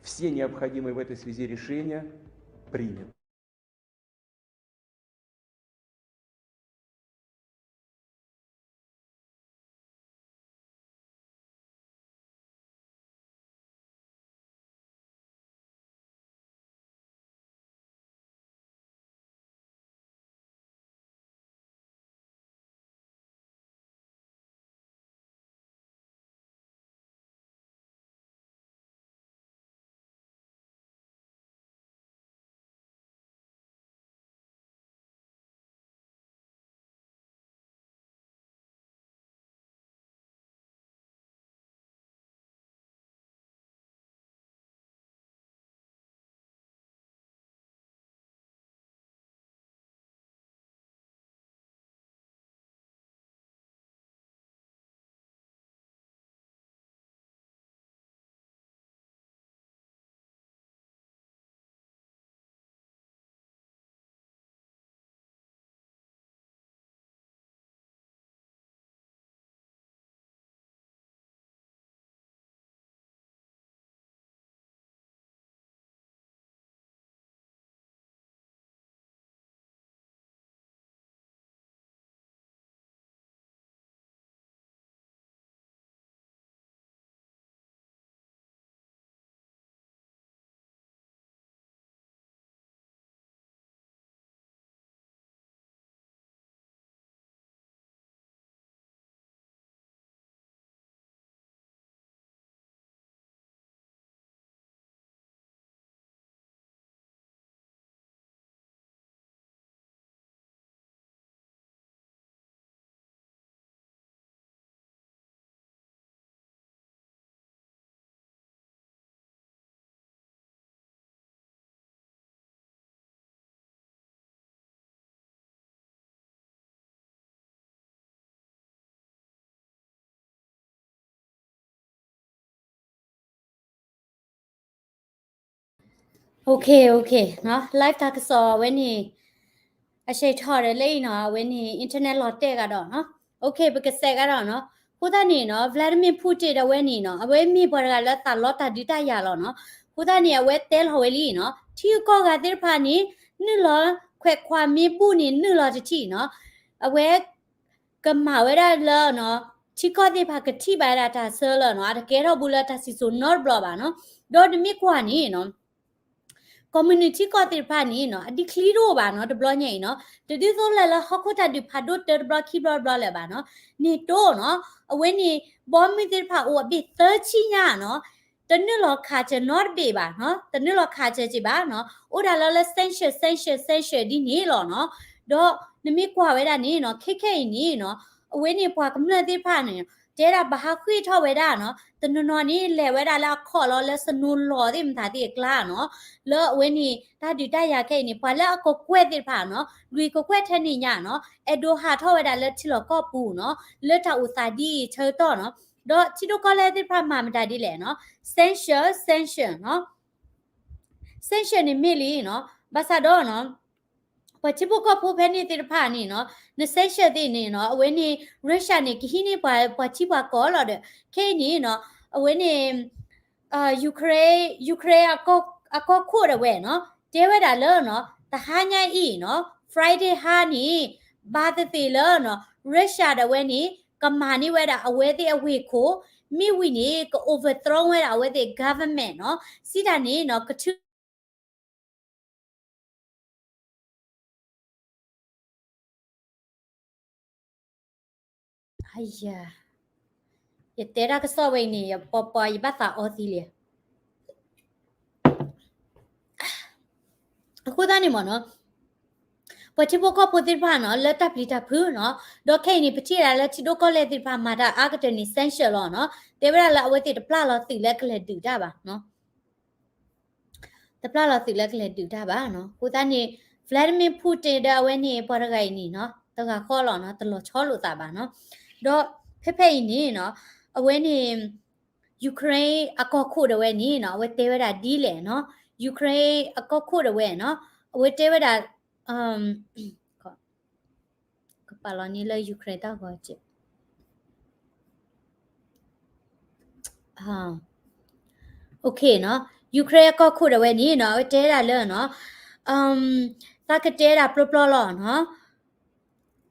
Все необходимые в этой связи решения приняты. Okay, okay, နီၤ, live တၢ်ကစီၣ်အဝဲန့ၣ် အဆဲးထီၣ်ဒီးလၢအံၤနီၤ, အဝဲန့ၣ် internet လီၤတဲာ်ကဒီးနီၤ. Okay, ပကစဲးကဒီးနီၤ. အဃိသတးန့ၣ်နီၤ, Vladimir Putin ဒီးအဝဲန့ၣ်နီၤ, အဝဲမ့ၢ်ပှၤတဂၤလၢသးလီတၢ်ဒုးတၢ်ယၤလီၤနီၤ. အဃိသတးန့ၣ် အဝဲတဲလီၤဝဲလံနီၤ, ထံဂုၤကီၢ်ဂၤသ့ၣ်တဖၣ်န့ၣ် နုာ်လီၤခွဲးခွါမ့ၢ်ဘူၣ်န့ၣ် နုာ်လီၤတထံၣ်နီၤ. အဝဲ ကမၤဝဲဒၣ်လၢနီၤ, ထံကီၢ်သ့ၣ်တဖၣ်ကထံၣ်ဘၣ်ဝဲဒၣ်တၢ်ဆၢလၢာ်နီၤ, အတကဲထီၣ်ဘူးလၢတၢ်စံၣ်စိၤနီတဘျီဘၣ်နီၤ. ဒီးနမ့ၢ်ကွၢ်န့ၣ်နီၤ, ကီၢ်မုၢ်နုာ်ထံကီၢ်သ့ၣ်တဖၣ်န့ၣ်နီၤ အဒုးချံတအိၣ်ဘၣ်နီၤ တဘျီညါအံၤနီၤ တဒုးသိးလၢလၢဟီၣ်ခိၣ်တၢ်ဒုးဖးဒိၣ်တၢတဘျီခံဘျီတဘျီလၢၤဘၣ်နီၤ NATOနီၤ အဝဲန့ၣ် ဘီမုၢ်သ့ၣ်တဖၣ်အိၣ်အဘ့ၣ်သၢဆံညါနီၤ တနုာ်လီၤခးစၢၤနီတဘ့ၣ်ဘၣ်နီၤ တနုာ်လီၤခးစၢၤက့ၤဘၣ်နီၤ အိၣ်ဒၣ်လၢလၢ sanction sanction sanction ဒ်န့ၣ်လီၤနီၤ ဒီးနမ့ၢ်ကွၢ်ဝဲဒၣ်န့ၣ်နီၤ ခဲခဲအံၤန့ၣ်နီၤ အဝဲန့ၣ်ပှၤကမျၢၢ်သ့ၣ်တဖၣ်န့ၣ် တဲဒၣ်ဘၣ်ဟးဃ့ၢ်ထီၣ်ဝဲဒၣ်နီၤ တနီၤနီၤန့ၣ် လဲၤဝဲဒၣ်လၢအခီၣ်လီၤလၢ snow လီၤသ့ၣ်မတၤသ့ၣ်အကျါနီၤ လၢအဝဲန့ၣ် တၢ်ဒုးတၢ်ယၤခဲအံၤန့ၣ် ပှၤလၢအကကွဲၢ်သ့ၣ်တဖၣ်နီၤ လွံၢ်ကကွဲၢ်ထဲန့ၣ်ညါနီၤ အဲၣ်ဒိးဟးထီၣ်ဝဲဒၣ်လၢထံလီၢ်ကီၢ်ပူၤနီၤ လၢတၢ်အိၣ်သးဒ်အံၤဆၢကတီၢ်နီၤ ဒီးထံဒိၣ်ကီၢ်လဲၢ်သ့ၣ်တဖၣ်မၤမတၤဒ်လဲၣ်နီၤ sanction sanction နီၤ sanction န့ၣ်မ့ၢ်လံနီၤ ဘၣ်ဆၣ်ဒီးနီၤ ပှၤထံဖိကီၢ်ဖိဖဲန့ၣ်သ့ၣ်တဖၣ်န့ၣ်နီၤ န sanction သ့ၣ်န့ၣ်နီၤ အဝဲန့ၣ် Russia န့ၣ် ကဟံးန့ၢ်ပှၤ ပှၤထံပှၤကီၢ်လီၤဒီး ခဲအံၤန့ၣ်နီၤ အဝဲန့ၣ် Ukraine Ukraine အကီၢ် အကီၢ်ခိၣ်ဒၣ်ဝဲနီၤ တဲဝဲဒၣ်လၢနီၤ တဟါညါအံၤနီၤ Friday ဟါန့ၣ် ဘၣ်သ့ၣ်သ့ၣ်လၢနီၤ Russia ဒၣ်ဝဲန့ၣ် ကမၤန့ၢ်ဝဲဒၣ်အဝဲသ့ၣ်အဝ့ၢ်ခိၣ် မ့ၢ်ဝံၤန့ၣ် က overthrow ဝဲဒၣ်အဝဲသ့ၣ် government နီၤ စံးတၢ်န့ၣ်နီၤ ကထု ယတဲတၢ်ကစီၣ်ဝဲအံၤန့ၣ် ယပီပီ ယဘၣ်သးအီသံလံ. အဃိသတးန့ၣ်မ့ၢ်နီၤ ပှၤထံဖိကီၢ်ဖိသ့ၣ်တဖၣ်နီၤ လၢတၢ်ပျံၤတၢ်ဖုးနီၤ ဒီးခဲအံၤန့ၣ် ပထံၣ်ဒၣ်လၢထံဒိၣ်ကီၢ်လဲၢ်သ့ၣ်တဖၣ်မၤတၢ်အါကတၢၢ်န့ၣ် sanction လီၤနီၤ တဲဝဲဒၣ်လၢအဝဲသ့ၣ်တပျၢ်လီၤသုးလၢကလဲၤဒုးတၢ်ဘၣ်နီၤ တပျၢ်လီၤသုးလၢကလဲၤဒုးတၢ်ဘၣ်နီၤ အဃိသတးန့ၣ် Vladimir Putin ဒီးအဝဲန့ၣ် ပှၤတဂၤအံၤန့ၣ်နီၤ တဂၤဃီလီၤနီၤ တလီၤဆီလိာ်သးဘၣ်နီၤ ဒီးဖဲဖဲအံၤန့ၣ်နီၤ အဝဲန့ၣ် Ukraine အကီၢ်ခိၣ်ဒၣ်ဝဲန့ၣ်နီၤ အဝဲတဲဝဲဒၣ်ဒ်လဲၣ်နီၤ Ukraine အကီၢ်ခိၣ်ဒၣ်ဝဲနီၤ အဝဲတဲဝဲဒၣ် ကပာ်လီၤန့ၢ်လၢ Ukraine တၢ်ဂီၤစဲး OK နီၤ Ukraine အကီၢ်ခိၣ်ဒၣ်ဝဲန့ၣ်နီၤ အဝဲတဲဒၣ်လၢနီၤ သးကတဲဒၣ်ပျီပျီလီၤနီၤ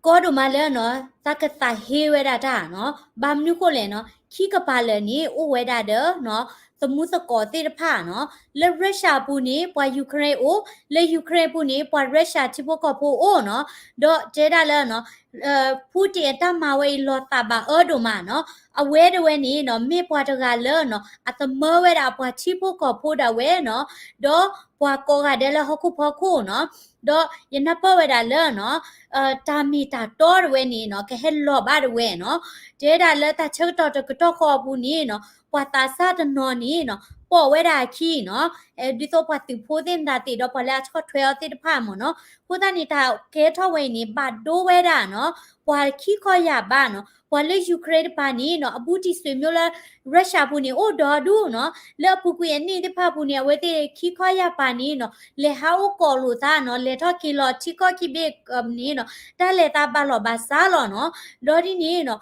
ကီဒိၣ်မးလၢနီၤ သးကသးဟ့ဝဲဒၣ်တၢ်နီၤ ဘၣ်မနုၤဃိလဲၣ်နီၤ ခံကပၤလၢာ်န့ၣ် အိၣ်ဝဲဒၣ်ဒီးနီၤ သမူသကိးသ့ၣ်တဖၣ်နီၤ လၢ Russia အပူၤန့ၣ် ပှၤ Ukraine အိၣ် လၢ Ukraine အပူၤန့ၣ် ပှၤ Russia ထံဖိကီၢ်ဖိအိၣ်နီၤ ဒီးတဲဒၣ်လၢနီၤ Putin အတၢ်မၤဝဲအံၤလီၤသးဘၣ်အၢဒိၣ်မးနီၤ အဝဲဒၣ်ဝဲန့ၣ်နီၤ မ့ၢ်ပှၤတဂၤလၢနီၤ အသမၢဝဲဒၣ်ပှၤထံဖိကီၢ်ဖိဒၣ်ဝဲနီၤ ဒီးပှၤကိးဂၤဒဲးလၢဟီၣ်ခိၣ်ဖီခိၣ်နီၤ ဒီးယနၢ်ပၢၢ်ဝဲဒၣ်လၢနီၤ တၢ်မ့ၢ်တၢ်တီဒၣ်ဝဲန့ၣ်နီၤ ကဟဲလီၤဘၣ်ဒၣ်ဝဲနီၤ တဲဒၣ်လၢတၢ်ဆၢကတီၢ်တကတီၢ်ဃီအပူၤန့ၣ်နီၤ ပှၤသးစၢ်တနီၤန့ၣ်နီၤ ပိာ်ဝဲဒၣ်အခံနီၤ ဒ်သိးပှၤသုးဖိသ့ၣ်မတၤသ့ၣ်ဒီးပှၤလၢအဆီၣ်ထွဲအီၤသ့ၣ်တဖၣ်မ့ၢ်နီၤ အဃိသတးန့ၣ် တၢ်ကဲထီၣ်ဝဲအံၤန့ၣ် ဘၣ်ဒိဝဲဒၣ်နီၤ ပှၤခံခီယာ်ဘးနီၤ ပှၤလၢ Ukraine တပၤန့ၣ်နီၤ အဘူးတံၢ်ဆွေမျိုးလၢ Russia ပူၤန့ၣ် အိၣ်ဒီဒူၣ်နီၤ လၢအပူၤကွံာ်အနံၣ်သ့ၣ်တဖၣ်ပူၤန့ၣ် အဝဲသ့ၣ်ခံခီယာ်ပၤန့ၣ်နီၤ လဲၤဟးအိၣ်ကိးလိာ်သးနီၤ လဲၤထီၣ်က့ၤလီၤထံကီၢ်ခံဘ့ၣ်န့ၣ်နီၤ တၢ်လဲၤသးဘၣ်လီၢ်ဘၣ်စးလီၤနီၤ ဒီးဒ်န့ၣ်နီၤ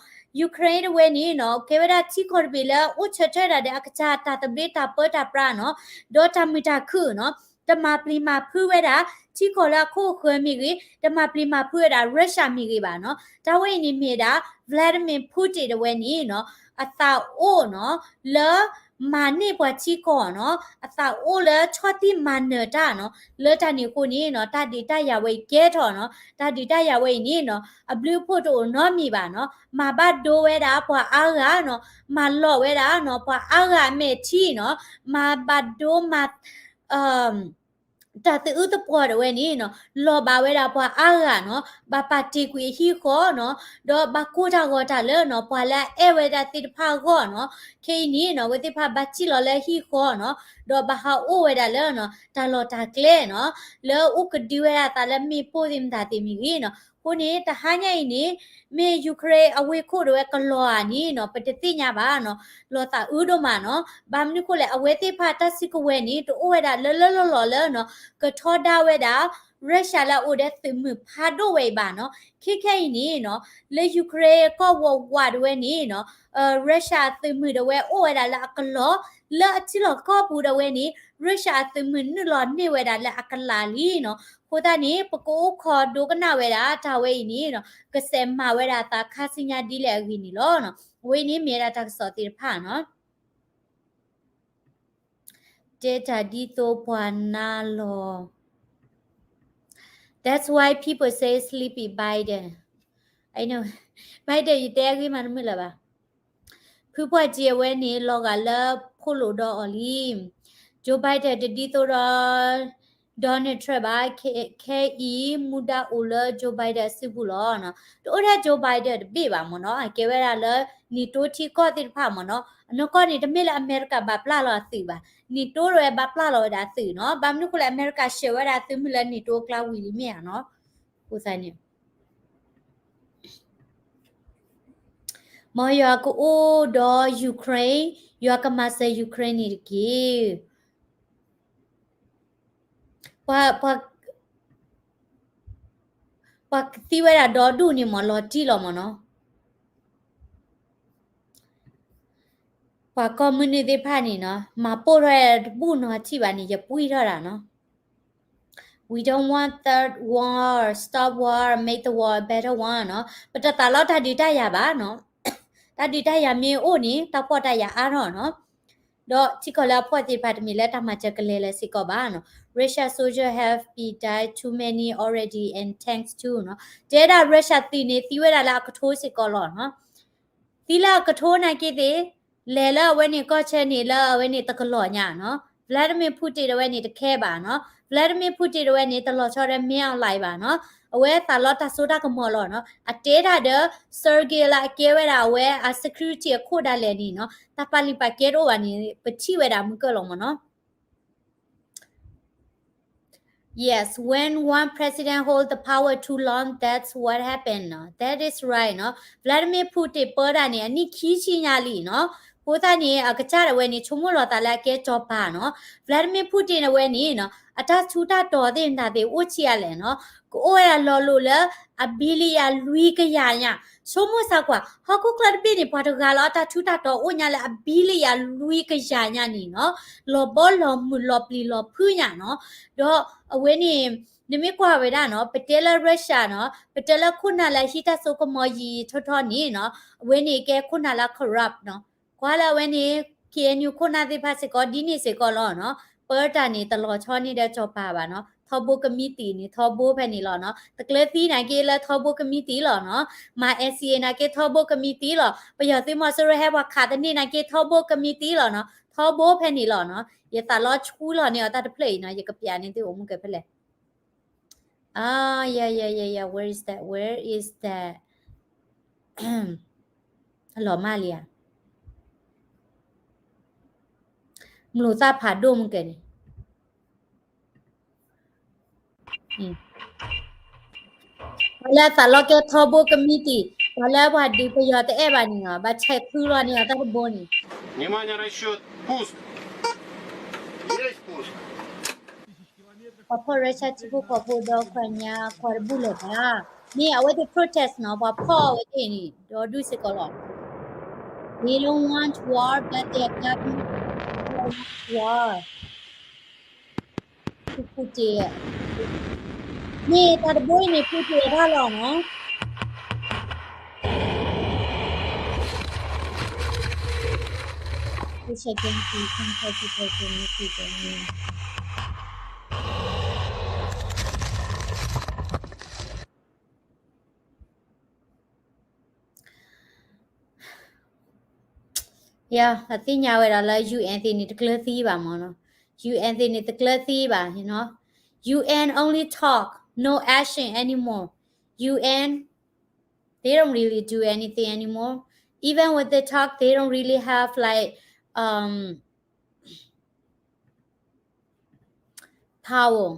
Ukraine တဝဲန့ၣ်နီၤ ကဲဝဲဒၣ်ထံကီၢ်တဘ့ၣ်လၢအိၣ်ဆၢထၢၣ်ဒၣ်ဒီးအကစၢ်တၢ်သဘျ့တၢ်ပၢတၢ်ပြးနီၤ ဒီးတၢ်မုာ်တၢ်ခုၣ်နီၤ တမၤပျံၤမၤဖုးဝဲဒၣ် ထံကီၢ်လၢအခိၣ်အဃၢၤမ့ၢ်ဂ့ၤ တမၤပျံၤမၤဖုးဝဲဒၣ် Russia မ့ၢ်ဂ့ၤဘၣ်နီၤ တၢ်ဝဲအံၤန့ၣ်မ့ၢ်ဒၣ် Vladimir Putin တဝဲန့ၣ်နီၤ အသးအိၣ်နီၤ လၢမၤန့ၢ်ပှၤထံကီၢ်နီၤ အသးအိၣ်လၢဆီၣ်တံၢ်မၤနၢၤတၢ်နီၤ လၢတၢ်န့ၣ်အဃိန့ၣ်နီၤ တၢ်ဒုးတၢ်ယၤဝဲအံၤကဲထီၣ်နီၤ တၢ်ဒုးတၢ်ယၤဝဲအံၤန့ၣ်နီၤ အဘျုးအဖှိၣ်တအိၣ်နီတမံၤဘၣ်နီၤ မၤဘၣ်ဒိဝဲဒၣ်ပှၤအါဂၤနီၤ မၤလီၤဝဲဒၣ်နီၤ ပှၤအါဂၤအမဲာ်ထံနီၤ မၤဘၣ်ဒိမၤ တၢ်သအုးသပှီၤဒၣ်ဝဲန့ၣ်နီၤ လီၤဘၣ်ဝဲဒၣ်ပှၤအါဂၤနီၤ ဘၣ်ပာ်တ့ၢ်ကွံာ်အဟံၣ်ဃီနီၤ ဒီးဘၣ်ကိၢ်တၢ်ဂီၤတၢ်လၢနီၤ ပှၤလၢအအဲၣ်ဝဲဒၣ်သ့ၣ်တဖၣ်အဂီၢ်နီၤ ခဲအံၤန့ၣ်နီၤ အဝဲသ့ၣ်တဖၣ်ဘၣ်စံၣ်လီၤလၢဟံၣ်ဃီနီၤ ဒီးဘၣ်ဟးအိၣ်ဝဲဒၣ်လၢနီၤ တၢ်လီၢ်တၢ်ကျဲနီၤ လၢအိၣ်ကဒုဝဲဒၣ်သးလၢမ့ၣ်ပိၢ်သ့ၣ်မတၤသ့ၣ်မ့ၢ်ဂ့ၤနီၤ အဃိန့ၣ် တဟါညါအံၤန့ၣ် မ့ၢ် Ukraine အဝ့ၢ်ခိၣ်ဒၣ်ဝဲကလီၤဧါန့ၣ်နီၤ ပတသ့ၣ်ညါဘၣ်နီၤ လီၤသးအုးဒိၣ်မးနီၤ ဘၣ်မနုၤဃိလဲၣ် အဝဲသ့ၣ်တဖၣ်တၢ်စုကဝဲၤန့ၣ် တအိၣ်ဝဲဒၣ်လၢလၢလီၢ်လီၢ်လၢနီၤ ကထီဒါဝဲဒၣ် Russia လၢအအိၣ်ဒီးသုးမုၢ်ဖးဒိၣ်ဝဲအံၤဘၣ်နီၤ ခဲခဲအံၤန့ၣ်နီၤ လၢ Ukraine ကီၢ်ဝးဝးဒၣ်ဝဲန့ၣ်နီၤ Russia အသုးမုၢ်ဒၣ်ဝဲအိၣ်ဝဲဒၣ်လၢအကလီၢ် လၢအထံလီၢ်ကီၢ်ပူၤဒၣ်ဝဲန့ၣ် Russia အသုးမုၢ်နုာ်လီၤန့ၢ်ဝဲဒၣ်လၢအကလးလံနီၤ အဃိသတးန့ၣ် ပကအိၣ်ခိးဒိကနၣ်ဝဲဒၣ်တၢ်ဝဲအံၤန့ၣ်နီၤ ကစဲးမၤဝဲဒၣ်သးခါဆူညါဒ်လဲၣ်အဂ့ၢ်န့ၣ်လီၤ. အဝဲအံၤန့ၣ်မ့ၢ်ဝဲဒၣ်တၢ်ကစီၣ်သ့ၣ်တဖၣ်နီၤ. တဲတၢ်ဒ်သိးပှၤနါလီၤ. That's why people say sleepy Biden. I know. Biden ယတဲအဂ့ၢ်မးတမုာ်လၢၤဘၣ်. ဖုပှၢ်စ့အဝဲန့ၣ် လီၤဂာ်လၢဖိလိာ်ဒီးအီၤလံ. Joe Biden တဒ်သိးဒီး Donald Trump ဘၣ်, ခဲ, ခဲအံၤမူဒါအိၣ်လၢ Joe Biden အစုပူၤလီၤနီၤ. တအိၣ်ထဲ Joe Biden တဘ့ၣ်ဘၣ်မ့ၢ်နီၤ, အကဲဝဲဒၣ်လၢ NATO ထံကီၢ်သ့ၣ်တဖၣ်မ့ၢ်နီၤ. အနီၢ်ကီၢ်န့ၣ် တမ့ၢ်လၢအမဲရကၤဘၣ်ပျၢ်လီၤအသုးဘၣ်, NATO ဒၣ်ဝဲဘၣ်ပျၢ်လီၤဝဲဒၣ်အသုးနီၤ. ဘၣ်မနုၤဃိလၢအမဲရကၤဆှၢဝဲဒၣ်အသုးမုၢ်လၢ NATO အကျါဝံၤလံမ့ၢ်ဧါနီၤ. အဃိသတးန့ၣ် မ်ယွၤကအိၣ်ဒီး Ukraine, ယွၤကမၤစၢၤ Ukraine န့ၣ်တက့ၢ်. ပှၤ, ပှၤ, ပှၤကသံဝဲဒၣ်ဒီဒူၣ်န့ၣ်မ့ၢ်လီၤတံၢ်လီၤမ့ၢ်နီၤ. ပှၤကီၢ်မုၢ်နုာ်သ့ၣ်တဖၣ်န့ၣ်နီၤ, မၤပိၢ်ထီၣ်တဘူၣ်နီၤထံၣ်ဘၣ်န့ၣ် ယပှံၢ်ထီၣ်ဒၣ်နီၤ. We don't want third war, stop war, make the war a better one နီၤ. ပတသးလီတၢ်ဒုးတၢ်ယၤဘၣ်နီၤ. တၢ်ဒုးတၢ်ယၤမ့ၢ်အိၣ်န့ၣ် တၢ်ဖှီၣ်တၢ်ယာ်အါထီၣ်နီၤ. ဒီးထံကီၢ်လၢအဖှီၣ်သ့ၣ်တဖၣ်တမ့ၢ်လၢတၢ်မၤစၢၤကလဲၤလၢၤစ့ၢ်ကီးဘၣ်နီၤ. Russia soldier have been died too many already and tanks too နီၤ. တဲဒၣ် Russia သုးန့ၣ် သံဝဲဒၣ်လၢအကထိစ့ၢ်ကီးလီၤနီၤ. သံလၢအကထိနာ်က့သ့ၣ်, လဲၤလၢအဝဲန့ၣ်ကီၢ်ဆၢန့ၣ်လၢအဝဲန့ၣ်တကလီၤညါနီၤ. Vladimir Putin တဝဲန့ၣ် တခဲဘၣ်နီၤ. Vladimir Putin တဝဲန့ၣ် တလီၤဆီဒီး မင်းအောင်လှိုင် ဘၣ်နီၤ. အဝဲသးလီတၢ်စိတၢ်ကမီၤလီၤနီၤ. အတဲတၢ်ဒီး Sergei လၢအကဲဝဲဒၣ်အဝဲအ security အခိၣ်ဒၣ်လဲာ်န့ၣ်နီၤ, တၢ်ပာ်လုၢ်ပာ်ကဲတအိၣ်ဘၣ်န့ၣ် ပထံၣ်ဝဲဒၣ်မုၢ်ကၢၢ်လီၤမ့ၢ်နီၤ. Yes, when one president hold the power too long, that's what happened နီၤ. That is right နီၤ. Vladimir Putin ပၢတၢ်န့ၣ် အနံၣ်ခံဆံညါလံနီၤ. အဃိသတးန့ၣ် အကစၢ်ဒၣ်ဝဲန့ၣ် ဆိကမိၣ်လီၤသးလၢအကဲစီၤပၤနီၤ. Vladimir Putin တဝဲန့ၣ်နီၤ, အတၢ်ထူးတၢ်တီၤသ့ၣ်မတၤသ့ၣ်အိၣ်ဆံးအါလဲၣ်နီၤ. ကအိၣ်ဝဲဒၣ်လီၤလိာ်လၢ အ billion လွံၢ်ကယၤညါ. ဆိကမိၣ်စၢ်ကွၢ်, ဟီၣ်ခိၣ်ချၢတဘ့ၣ်န့ၣ် ပှၤတဂၤလီၤအတၢ်ထူးတၢ်တီၤအိၣ်ညါလၢအ billion လွံၢ်ကယၤညါန့ၣ်နီၤ. လီၤဘီလီၤမုၢ်လီၤပျံၤလီၤဖုးညါနီၤ. ဒီးအဝဲန့ၣ် နမ့ၢ်ကွၢ်ဝဲဒၣ်နီၤ, ပတဲလၢ Russia နီၤ, ပတဲလၢခိၣ်နၢ်လၢဟံးတၢ်စိကမီၤယံာ်ယံာ်ထီထီန့ၣ်နီၤ, အဝဲန့ၣ်ကဲခိၣ်နၢ်လၢ corrupt နီၤ. ကွၢ်လၢအဝဲန့ၣ် K N U ခိၣ်နၢ်သ့ၣ်တဖၣ်စ့ၢ်ကီးဒ်န့ၣ်စ့ၢ်ကီးလီၤနီၤ. ပၢတၢ်န့ၣ်တလီၤဆီန့ၢ်ဒီးစီၤပၤဘၣ်နီၤ. ထီဘိကမံးတံာ်န့ၣ် ထီဘိဖဲန့ၣ်လီၤနီၤ. တကျၢၤသံနာ်က့လၢထီဘိကမံးတံာ်လီၤနီၤ. မၤ N C A နာ်က့ထီဘိကမံးတံာ်လီၤ. ပယီၤသုးမီၤစိရိၤဟဲပှၤခးသန့ၢ်နာ်က့ထီဘိကမံးတံာ်လီၤနီၤ. ထီဘိဖဲန့ၣ်လီၤနီၤ. ယသးလီဆှူလီၤန့ၢ်အီၤတၢ်တဖျၢၣ်အံၤနီၤ, ယကပျးန့ၢ်သုအိၣ်မူကဲဖဲလဲၣ်. အါ ယၤ ယၤ ယၤ ယၤ where is that, where is that? အလီၤမၢ်လံဧါ. မလိာ်သၣ်ဖးဒိၣ်မူကဲန့ၣ် ပှၤလၢအသးလီကဲထီဘိကမံးတံာ်, ပှၤလၢပှၤဒုးပယီၤတအဲၣ်ဘၣ်န့ၣ်နီၤ, ဘၣ်ဆဲးဖုလီၤန့ၢ်အီၤတၢ်တဘိန့ၣ်. Внимание, расчёт. Пуск. Есть пуск. ပှၤဖီၣ် Russia ထံဖိကီၢ်ဖိဒီးခွဲးညါကွၢ်တဘူၣ်လၢၤဘၣ်. မ့ၢ်အဝဲသ့ၣ် protest နီၤ, ပှၤဖီၣ်အဝဲသ့ၣ်န့ၣ် ဒီဒူၣ်စ့ၢ်ကီးလီၤ. They don't want war, but their government wants war. ဖုပူၣ်တ့ၢ်, မ့ၢ်တၢ်တဘိအံၤန့ၣ် ဖုပူၣ်တ့ၢ်အတၢ်လီၤနီၤ. Russia can be conquered because they need to go in. Yeah, အသ့ၣ်ညါဝဲဒၣ်လၢ U N သ့ၣ်န့ၣ် တကျၢၤသံဘၣ်မ့ၢ်နီၤ. U N သ့ၣ်န့ၣ် တကျၢၤသံဘၣ်, you know. U N only talk, no action anymore. U N, they don't really do anything anymore. Even when they talk, they don't really have, like, um, power.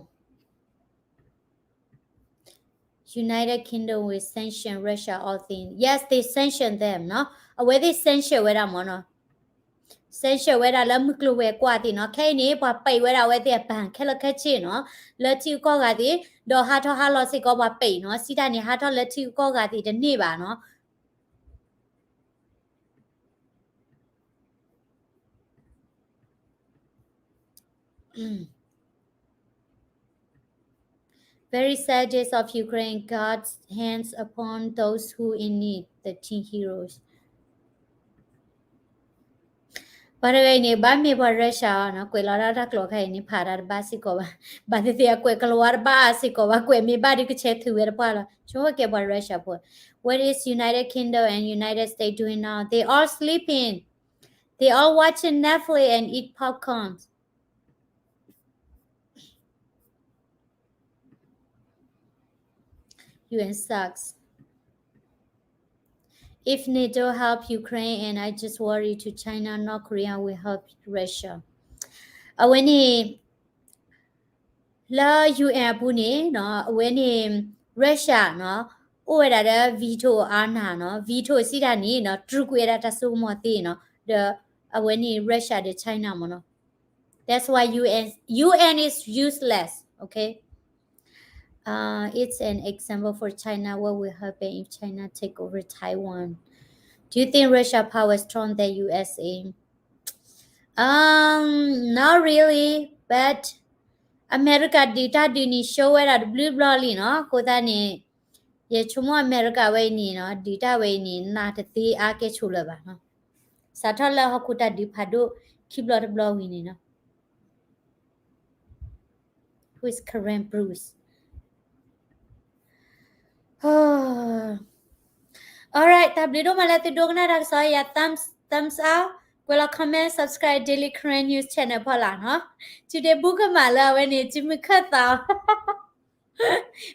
United Kingdom will sanction Russia all thing. Yes, they sanction them နီၤ. အဝဲသ့ၣ် sanction ဝဲဒၣ်မ့ၢ်နီၤ. sanction ဝဲဒၣ်လၢမုၢ်ကျိၤဝဲၤကွာ်သ့ၣ်နီၤ. ခဲအံၤန့ၣ် ပှၤပိတ်ဝဲဒၣ်အဝဲသ့ၣ်အ bank ခဲလၢာ်ခဲဆ့နီၤ. လၢထံဂုၤကီၢ်ဂၤသ့ၣ်, ဒီးဟးထီၣ်ဟးလီၤစ့ၢ်ကီးပှၤပိတ်နီၤ. စံးတၢ်န့ၣ် ဟးထီၣ်လၢထံဂုၤကီၢ်ဂၤသ့ၣ်တန့ၢ်ဘၣ်နီၤ. Very sad days of Ukraine, God's hands upon those who in need, the teen heroes. ပှၤတဂၤအံၤန့ၣ် ဘၣ်မ့ၢ်ပှၤ Russia နီၤ, ကွဲးလီၤဒၣ်တၢ်ကျိာ်ခါအံၤန့ၣ် ဖးတၢ်တဘၣ်စ့ၢ်ကီးဘၣ်, ဘၣ်သ့ၣ်သ့ၣ်အကွဲးကလီၤဝါတဘၣ်စ့ၢ်ကီးဘၣ်, ကွဲးမ့ၢ်ဘၣ်ဒီးကဆဲးထုးဝဲတပှၢ်လီၤ, ဆိကဲပှၤ Russia ဖိ, What is United Kingdom and United States doing now? They all sleeping. They all watching Netflix and eat popcorn. U N sucks. If NATO help Ukraine and I just worry to China, North Korea will help Russia. အဝဲန့ၣ် လၢ U N အပူၤန့ၣ်နီၤ, အဝဲန့ၣ် Russia နီၤ, အိၣ်ဝဲဒၣ်ဒီး veto အါနၢ်နီၤ, veto စံးတၢ်န့ၣ်နီၤ, တြူာ်ကွံာ်ဝဲဒၣ်တၢ်စိကမီၤသ့နီၤ, ဒီးအဝဲန့ၣ် Russia ဒီး China မ့ၢ်နီၤ. That's why U N, U N is useless, okay? Uh, it's an example for China. What will happen if China take over Taiwan? Do you think Russia power strong than U S A? Um, not really, but America ဒုးတၢ်ဒုးန့ၣ် show ဝဲဒၣ်တဘျုးဘျီလံနီၤ, အဃိသတးန့ၣ် ယဆိကမိၣ် America ဝဲအံၤန့ၣ်နီၤ, ဒုးတၢ်ဝဲအံၤန့ၣ် နးတသ့အါကဲဆိးလၢၤဘၣ်နီၤ, စးထီၣ်လၢဟီၣ်ခိၣ်တၢ်ဒုးဖးဒိၣ်ခံဘျီတဘျီဝံၤန့ၣ်နီၤ. Who is Karen Bruce? Alright, တၢ်ဘျုးဒိၣ်မးလၢသုဒိကနၣ်တၢ်ကစီၣ်ယၤ, thumbs, thumbs up, ကွဲးလီၤ comment, subscribe Daily Karen News Channel ဖီလာ်နီၤ. တုၤဒ့ဘူးကမၣ်လၢအဝဲန့ၣ် စုမုၢ်ခၢၣ်သး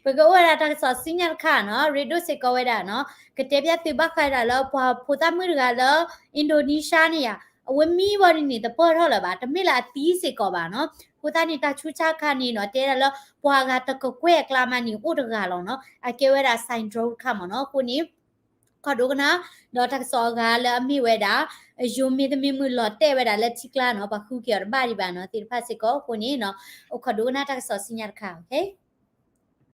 ပကအိၣ်ဝဲဒၣ်တၢ်ကစီၣ်ဆူညါတခါနီၤ, ရ့ဒိၣ်စ့ၢ်ကီးဝဲဒၣ်နီၤ, ကတဲဖျါသုဘၣ်ဃးဒၣ်လၢပှၤဖိသၣ်မုၣ်တဂၤလၢ Indonesia န့ၣ်ယါ, အဝဲမံဝံၤဒ်န့ၣ် တပၢၢ်ထီၣ်လၢၤဘၣ်, တမ့ၢ်လၢအသံစ့ၢ်ကီးဘၣ်နီၤ, အဃိသတးန့ၣ် တၢ်ဆူးဆါခါန့ၣ်နီၤ, တဲဒၣ်လၢ ပှၤအဂၤတကကွဲၢ်အကျါမးန့ၣ် အိၣ်တဂၤလီၤနီၤ, အကဲဝဲဒၣ် syndrome တခါမ့ၢ်နီၤ, အဃိန့ၣ် ခီဒိကနၣ်, ဒီးတၢ်ကစီၣ်အဂၤလၢအမ့ၢ်ဝဲဒၣ် ယိၤမ့ၢ်တမ့ၢ်မုၢ်လီၤတဲာ်ဝဲဒၣ်လၢထံကျါနီၤ, ပှၤဃုက့ၤအီၤတဘၣ်ဒံးဘၣ်နီၤ, သ့ၣ်တဖၣ်စ့ၢ်ကီးအဃိန့ၣ်နီၤ, အိၣ်ခီဒိကနၣ်တၢ်ကစီၣ်ဆူညါတခါ, okay?